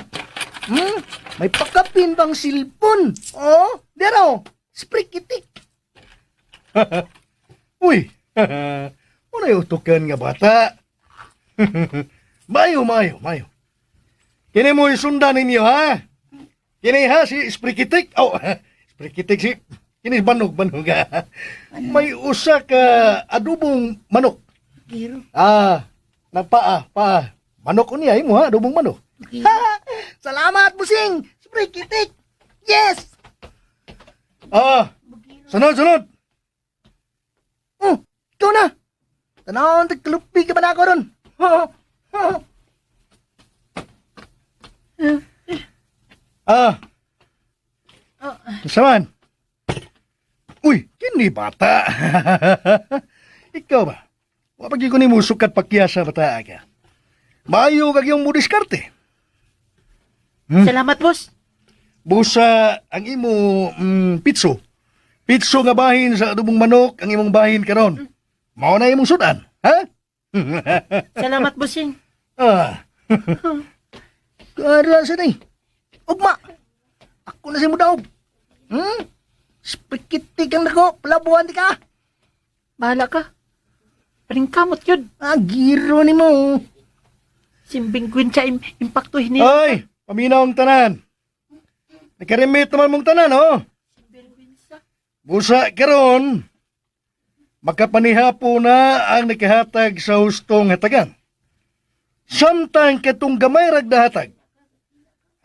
May pakapin bang silpon? Oh, di ara oh. Sprikitik. Uy, wala utukan nga bata. Mayo, mayo, mayo. Kini mo isundan ninyo, ha? Kini ha, si Sprikitik. Oh, Sprikitik si... Kini banog, banog, ha? May usa ka adobong manok. Giro. Ah, nagpaa, paa. Manok unya, imo ha, adobong manok. Salamat, busing! Sprikitik! Yes! Ah, sunod, sunod. Oh, ikaw na! Tanawon, tagkalupi ka ba na ako ron? Ah. Saman. Uy, kini bata. Ikaw ba? Wa pa gyud ko nimo sukat pakyasa bata ka. Maayo kag yung mo diskarte. Salamat, boss. Busa ang imo pitso. Pitso nga bahin sa adobong manok ang imong bahin karon. Mao na imong sudan, ha? Salamat, bossing. Ah. Kara sa ni. Ugma. Ako na si mudaog. Spikiti kang nako, palabuhan di ka. Bahala ka. Paringkamot yun. Ah, giro ni mo. Simbing kwinsa impakto hini. Ay, paminaw ang tanan. Nakarimit naman mong tanan, oh. Busa karon, makapanihapo na ang nakahatag sa hustong hatagan. Samtang katong gamay ragdahatag.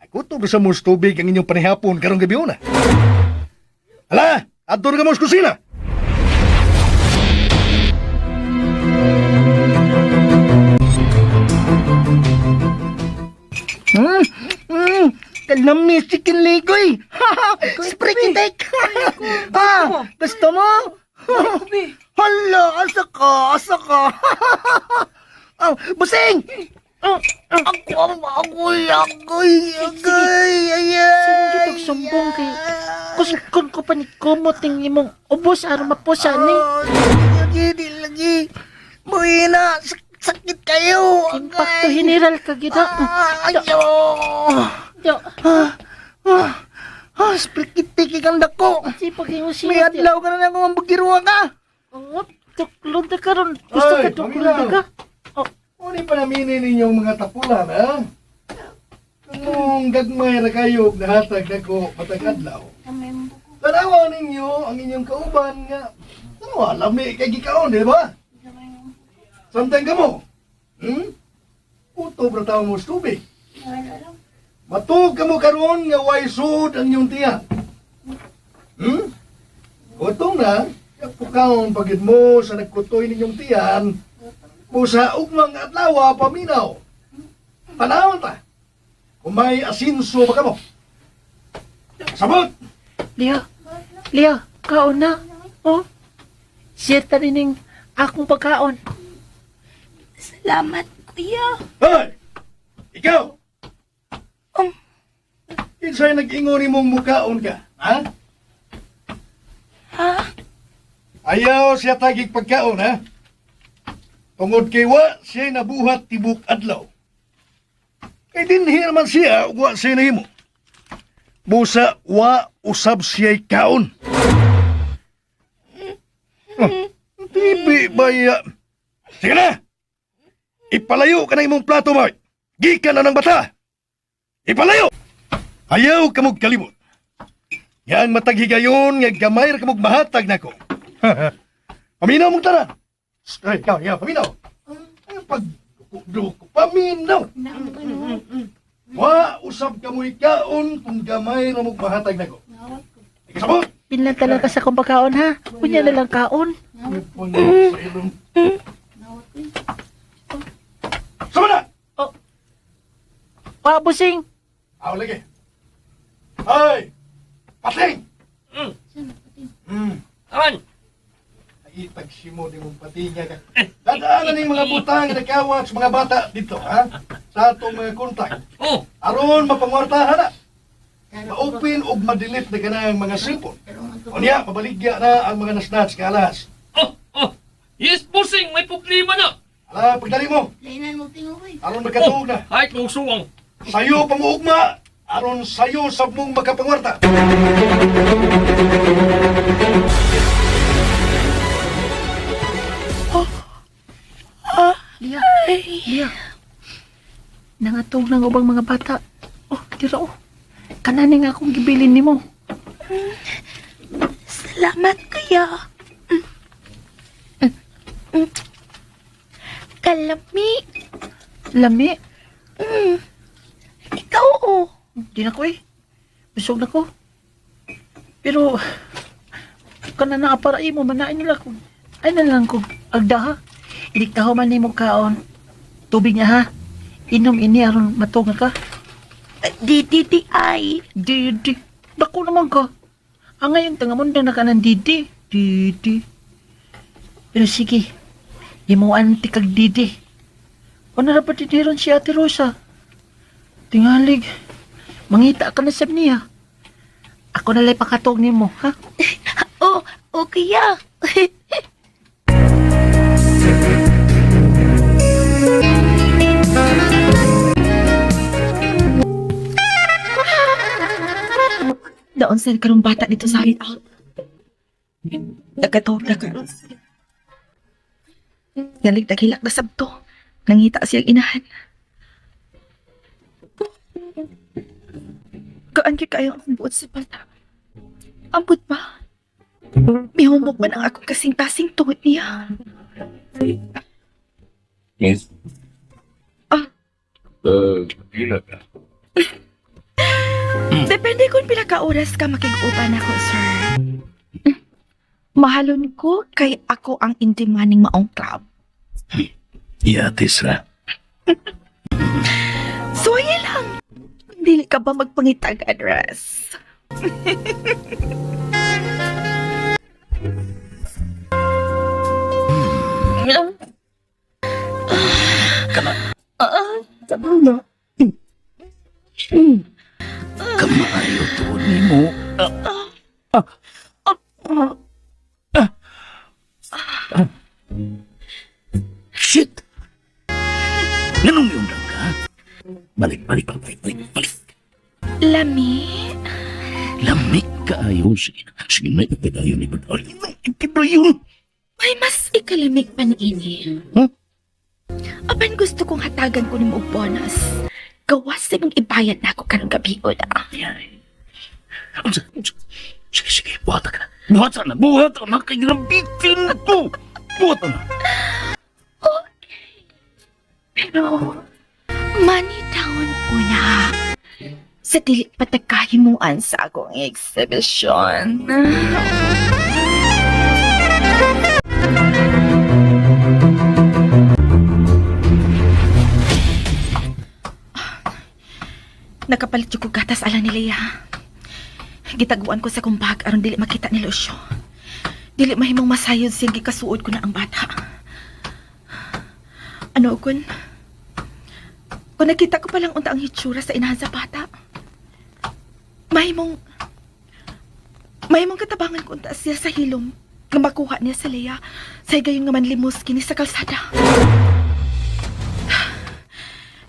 Ako to sa mos tubig ang inyong panihapon karong gabi una. Ala, adto na ka mo sa kusina. Kalami chicken ligoy. Sprikitek. Ah, gusto mo? Hala, asa ka, asa ka. Ah, busing! Ako, agoy, agoy, agoy, ayay. Sige, tog sumbong kay kuskon ko pa ni kumot ning imong ubos aron mapusa ni. Oh, lagi, di lagi. Buhina, sakit kayo. Impakto general ka gid ha. Ayaw. Yo, Ah, ah, sprikitik kang dako. si pag-ingon May adlaw ka na lang kung magbagirwa ka. Oh, tuklon ta karon. Gusto ka Ay, tuklon ta ka? Oh, Uni pa naminin ninyong mga tapulan, ha? Kung gagmay ra kayo og nahatag nako matag adlaw. Tanawa ninyo ang inyong kauban nga tanawa lami kay gikaon, di ba? Samtang kamo. Utob ra tawo mo sa tubig. Matug kamo karon nga way sud ang inyong tiyan. Utong na, kapukaon pagid mo sa nagkutoy ninyong tiyan, Busa ugmang adlaw paminaw. Panahon ta. Kung may asinso ba kamo? Sabot! Leo. Leo, kaon na. Oh. Share ta nining akong pagkaon. Salamat, kuya. Hoy! Ikaw! Kinsay nag-ingon nimong mukaon ka, ha? Ha? Ayaw siya tagig pagkaon, ha? Tungod kay wa siya nabuhat tibok adlaw. Kay dinhi naman siya ug wa siya nahimo. Busa wa usab siya'y kaon. Oh, tibi ba ya? Sige na! Ipalayo ka na imong plato, Mark. Gikan na ng bata. Ipalayo! Ayaw ka mong kalimot. Nga ang matag higayon, nga gamay ra ka mong mahatag nako. Paminaw mong tanan. Ay, ikaw, ikaw, paminaw. Ay, pag duko, paminaw. Wa usab ka mo'y kaon kung gamay ra mong mahatag nako. Ikasabot! Pinlan talaga sa akong pagkaon ha. Unya na lang kaon. Sama na! Wa busing. Aw, lagi. Ay! Pating! Aman! Ay, tagsimo di mong patinga ka. Dadaanan ning mga butang nga nakawat sa mga bata dito, ha? Sa atong mga kontak. Oh! Aron mapangwartahan na. Ma-open og ma-delete na kanang mga cellphone. Unya, mabaligya na ang mga nasnats kalas. Oh! Oh! Yes, bossing! May problema na! Ala, pagdali mo. Aron makatuog na. Ay, kung suwang! Sayo pa mo ugma. Aron sayo sa mong makapangwarta. Lia. Lia. Nangatog ng ubang mga bata. Oh, dira oh. Kanani nga akong gibilin nimo. Salamat, kuya. Kalami. Lami. Ikaw, oh. Di na ko eh. Busog na ko. Pero, kana na para imo, manain nila ko. Ay na lang ko, agda ha. Iliktaho man nimo kaon. Tubig niya ha. Inom ini aron matunga ka. Di, di, di, ay. Di, di. Dako naman ka. Ang ngayon, tanga mo na ka ng didi. Didi. Pero sige, imuan ti kag didi. Ano na ba tiniron si Ate Rosa? Tingalig, mangita ka na sab niya. Ako na lang pakatog nimo, ha? Oh, okay ya. Daon sir karong bata dito sa hideout. Nagkatawag na karon. Galig naghilak na sabto. Nangita siyang inahan. Kaan kay kayo ang buot sa bata. Ambot ba? Mihumok man ang akong kasing-tasing tungod niya. Yes. Ah. Gila ka. Depende kung pila ka oras ka makig-uban ako, sir. Mahalon ko kay ako ang intimaning maong club. Yatis ra. So, ayun lang. Dili ka ba magpangitag address? Kamaayo tuod nimo. Shit! Nganong miundang ka? Balik, balik, balik, balik, balik. Lami? Lamig kaayo. Sige, sige na, ipidayon ni Badayon. Ipidayon! May mas ikalamig pa ni ini. Huh? Apan gusto kong hatagan ko nimo og bonus. Gawas sa imong ibayad na ako karong gabi ah. Unsa, unsa? Sige, sige, buhata ka na. Buhata na, buhata na, kay grabitin ko! Buhata na. Pero, money down una. Sa dili pa tagkahimuan sa akong exhibition. Nakapalit yung ko gatas ala ni Leia. Gitaguan ko sa kong bag aron dili makita ni Lucio. Dili mahimong masayod siyang gikasuod ko na ang bata. Ano kun? Kung nakita ko palang unta ang hitsura sa inahan sa bata. Mahimong mahimong katabangan ko unta siya sa hilom nga makuha niya sa Leia sa higayon nga manlimos kini sa kalsada.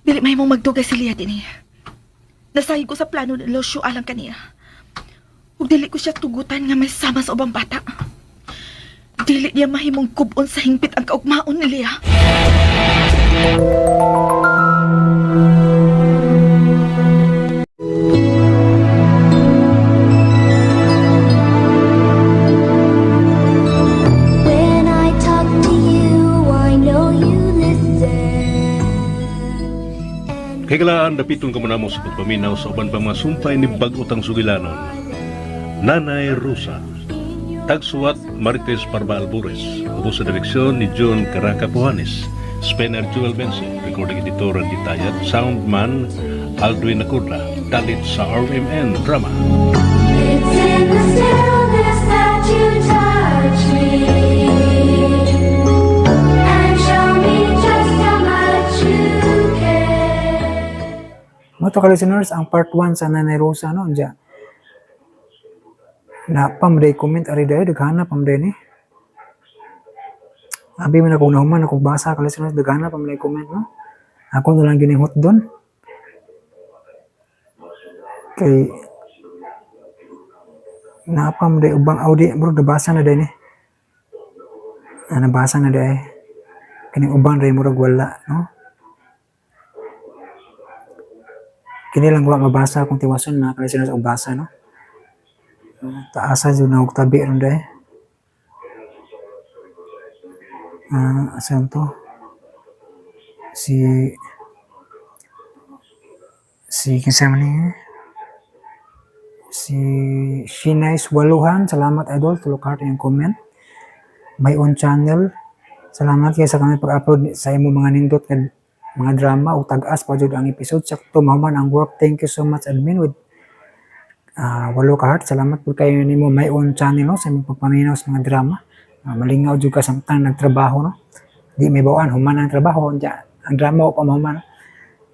Dili mahimong magdugay si Leia dinhi. Nasayod ko sa plano ni Lucio alang kaniya. Ug dili ko siya tugutan nga may sama sa ubang bata. Dili niya mahimong kubon sa hingpit ang kaugmaon ni Leia. When I talk to you, I know you listen. Kay galaan, dapiton ka muna mo sa pagpaminaw sa uban pa mga sumpay ni bag-utang sugilanon. Nanay Rosa. Tagsuwat Marites Parba Albures. Ubos sa direksyon ni John Caraca Puhanes. Spencer Jewel Benson. Recording editor Randy Tayat. Soundman Aldwin Nakurla. Dalit sa RMN Drama. It's in the stillness that you touch me and show me just how much you care. Mo to ka listeners, ang part 1 sa Nanay Rosa no diya. Na pamday comment ari dai daghana pamday ni. Abi man akong nahuman akong basa ka listeners daghana pamday comment no. Ako na lang ginihot doon. Kay napamday ubang audi bro nabasa na dai ni. Ah, nabasa na dai. Kining uban ray murag wala no. Kini lang wa mabasa kung tiwason mga ka-listeners og basa no. Taasa jud na og tabi ron dai. Ah, asan to? Si si kinsa man ni? Si Shinais Waluhan, salamat idol, tulok heart yung comment. My own channel. Salamat kay sa kami pag-upload sa imo mga nindot nga mga drama o tag-as pa jud ang episode sakto mahuman ang work. Thank you so much admin with walo ka heart. Salamat pud kayo nimo my own channel no sa imong pagpaminaw sa mga drama. Malingaw jud ka samtang nagtrabaho no. Di may bawaan human ang trabaho unya. Ang drama wa pa mahuman.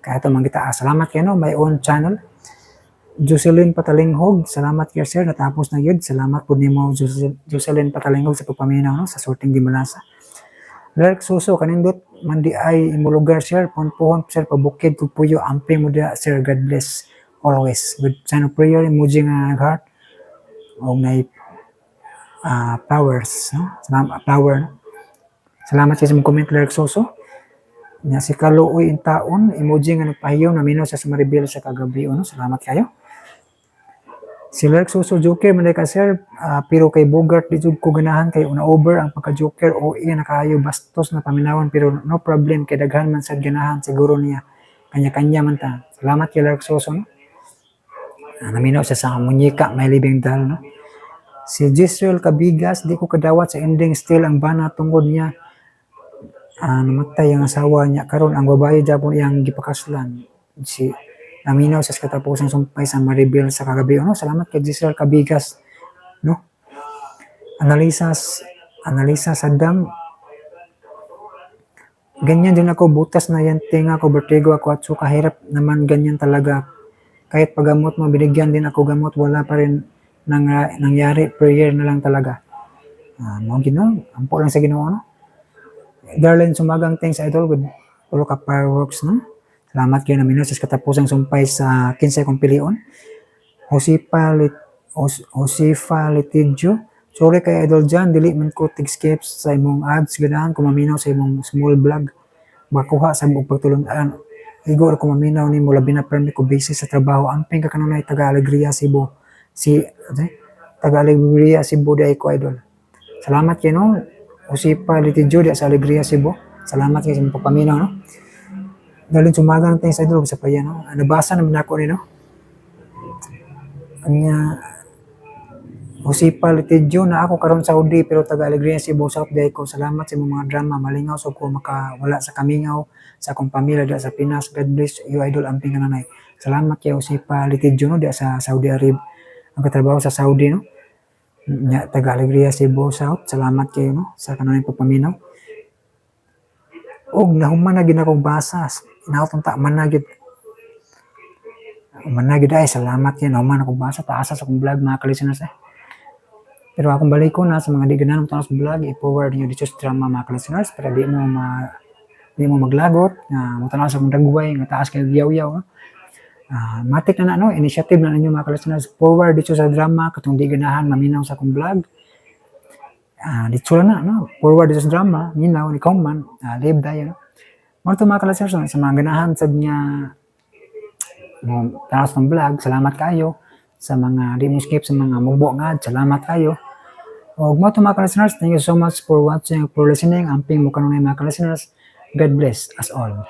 Kaya ito man kita. Salamat kayo, no? My own channel. Jocelyn Patalinghog, salamat kayo, sir, natapos na yun. Salamat po nimo, Jocelyn Patalinghog, sa pagpaminaw, no, sa Sorting di Malasa. Lerk Suso, kanindot man di ay imo lugar, sir, punpuhon sir, pabukid kog puyo, amping mo diha, sir, God bless always. With sign of prayer, emoji nga heart, og nay flowers, no? Salamat, flower, no? Salamat sa imong comment, Lerk Suso. Nya si Kaluoy intaon, emoji nga nagpahiyom, naminaw sa Maribel sa kagabi, no? Salamat kayo. Si Lerk Suso, Joker man ka, sir, pero kay Bogart di jud ko ganahan kay una over ang pagka-Joker o iya na kaayo, bastos na paminawan, pero no problem kay daghan man sad ganahan siguro niya. Kanya-kanya man ta. Salamat kay Lerk Suso, no. Naminaw siya sa Munyeka, My Living Doll, no. Si Giselle Cabigas, di ko kadawat sa ending, still ang bana tungod niya namatay ang asawa niya, karon ang babae japon iyang gipakaslan. Si naminaw sa katapusang sumpay sa Maribel sa kagabi, no. Salamat kay Giselle Cabigas, no. Analisa Analisa Saddam, ganyan din ako, butas na yan tinga ko, vertigo ako at suka, hirap naman ganyan talaga. Kahit paggamot mo, binigyan din ako gamot, wala pa rin nangyari, prayer na lang talaga. Mo Ginoo, ampo lang sa Ginoo, no. Darlene Sumagang, thanks, idol, with tulo ka fireworks, no. Salamat kayo, naminaw sa katapusang sumpay sa Kinsay Kong Pilion. Josefa Litigio. Sorry kay Idol John, dili man ko tig-skip sa imong ads, ganahan ko maminaw sa imong small vlog. Makuha sa imong pagtulon-an. Igo ra ko maminaw nimo, labi na permi ko busy sa trabaho. Amping ka kanunay, taga Alegria Cebu. Si ano, taga Alegria Cebu di ko, idol. Salamat kay, no. Josefa Litigio di sa Alegria Cebu. Salamat kay sa imong pagpaminaw, no. Dalin sumagang, thanks, idol, sa pa yan, no. Nabasa naman ako ni, no. Anya Josefa Litigio, na ako karon Saudi pero taga Alegria Cebu South day ko. Salamat sa imong mga drama. Malingaw so ko makawala sa kamingaw sa akong pamilya diha sa Pinas. God bless you, idol, amping kananay. Salamat kay Josefa Litigio, no, diha sa Saudi Arabia. Ang katrabaho sa Saudi, no. Nya taga Alegria Cebu South. Salamat kayo, no, sa kanunay pagpaminaw. Og nahuman na gid akong basa. Inaot ta man na gid. Man na gid ay salamat kay nahuman akong basa, taasa sa akong vlog, mga ka-listeners eh. Pero akong balik ko na sa mga di ganahan mo sa vlog, i-forward niyo dito sa drama, mga ka-listeners, para di mo maglagot nga mo tanaw sa akong dagway nga taas kay yaw-yaw, no? Matik na na, no, initiative na ninyo, mga ka-listeners, forward dito sa drama katong di ganahan maminaw sa akong vlog. Dito lang na, no, forward dito sa drama, minaw ni comment, leave dayon, no. Mo to, mga ka-listeners, no, sa mga ganahan sad nga mo tanaw sa akong vlog, salamat kayo. Sa mga di mo skip sa mga mubo nga ad, salamat kayo. Og mo to, mga ka-listeners, thank you so much for watching, for listening. Amping mo kanunay, mga ka-listeners. God bless us all.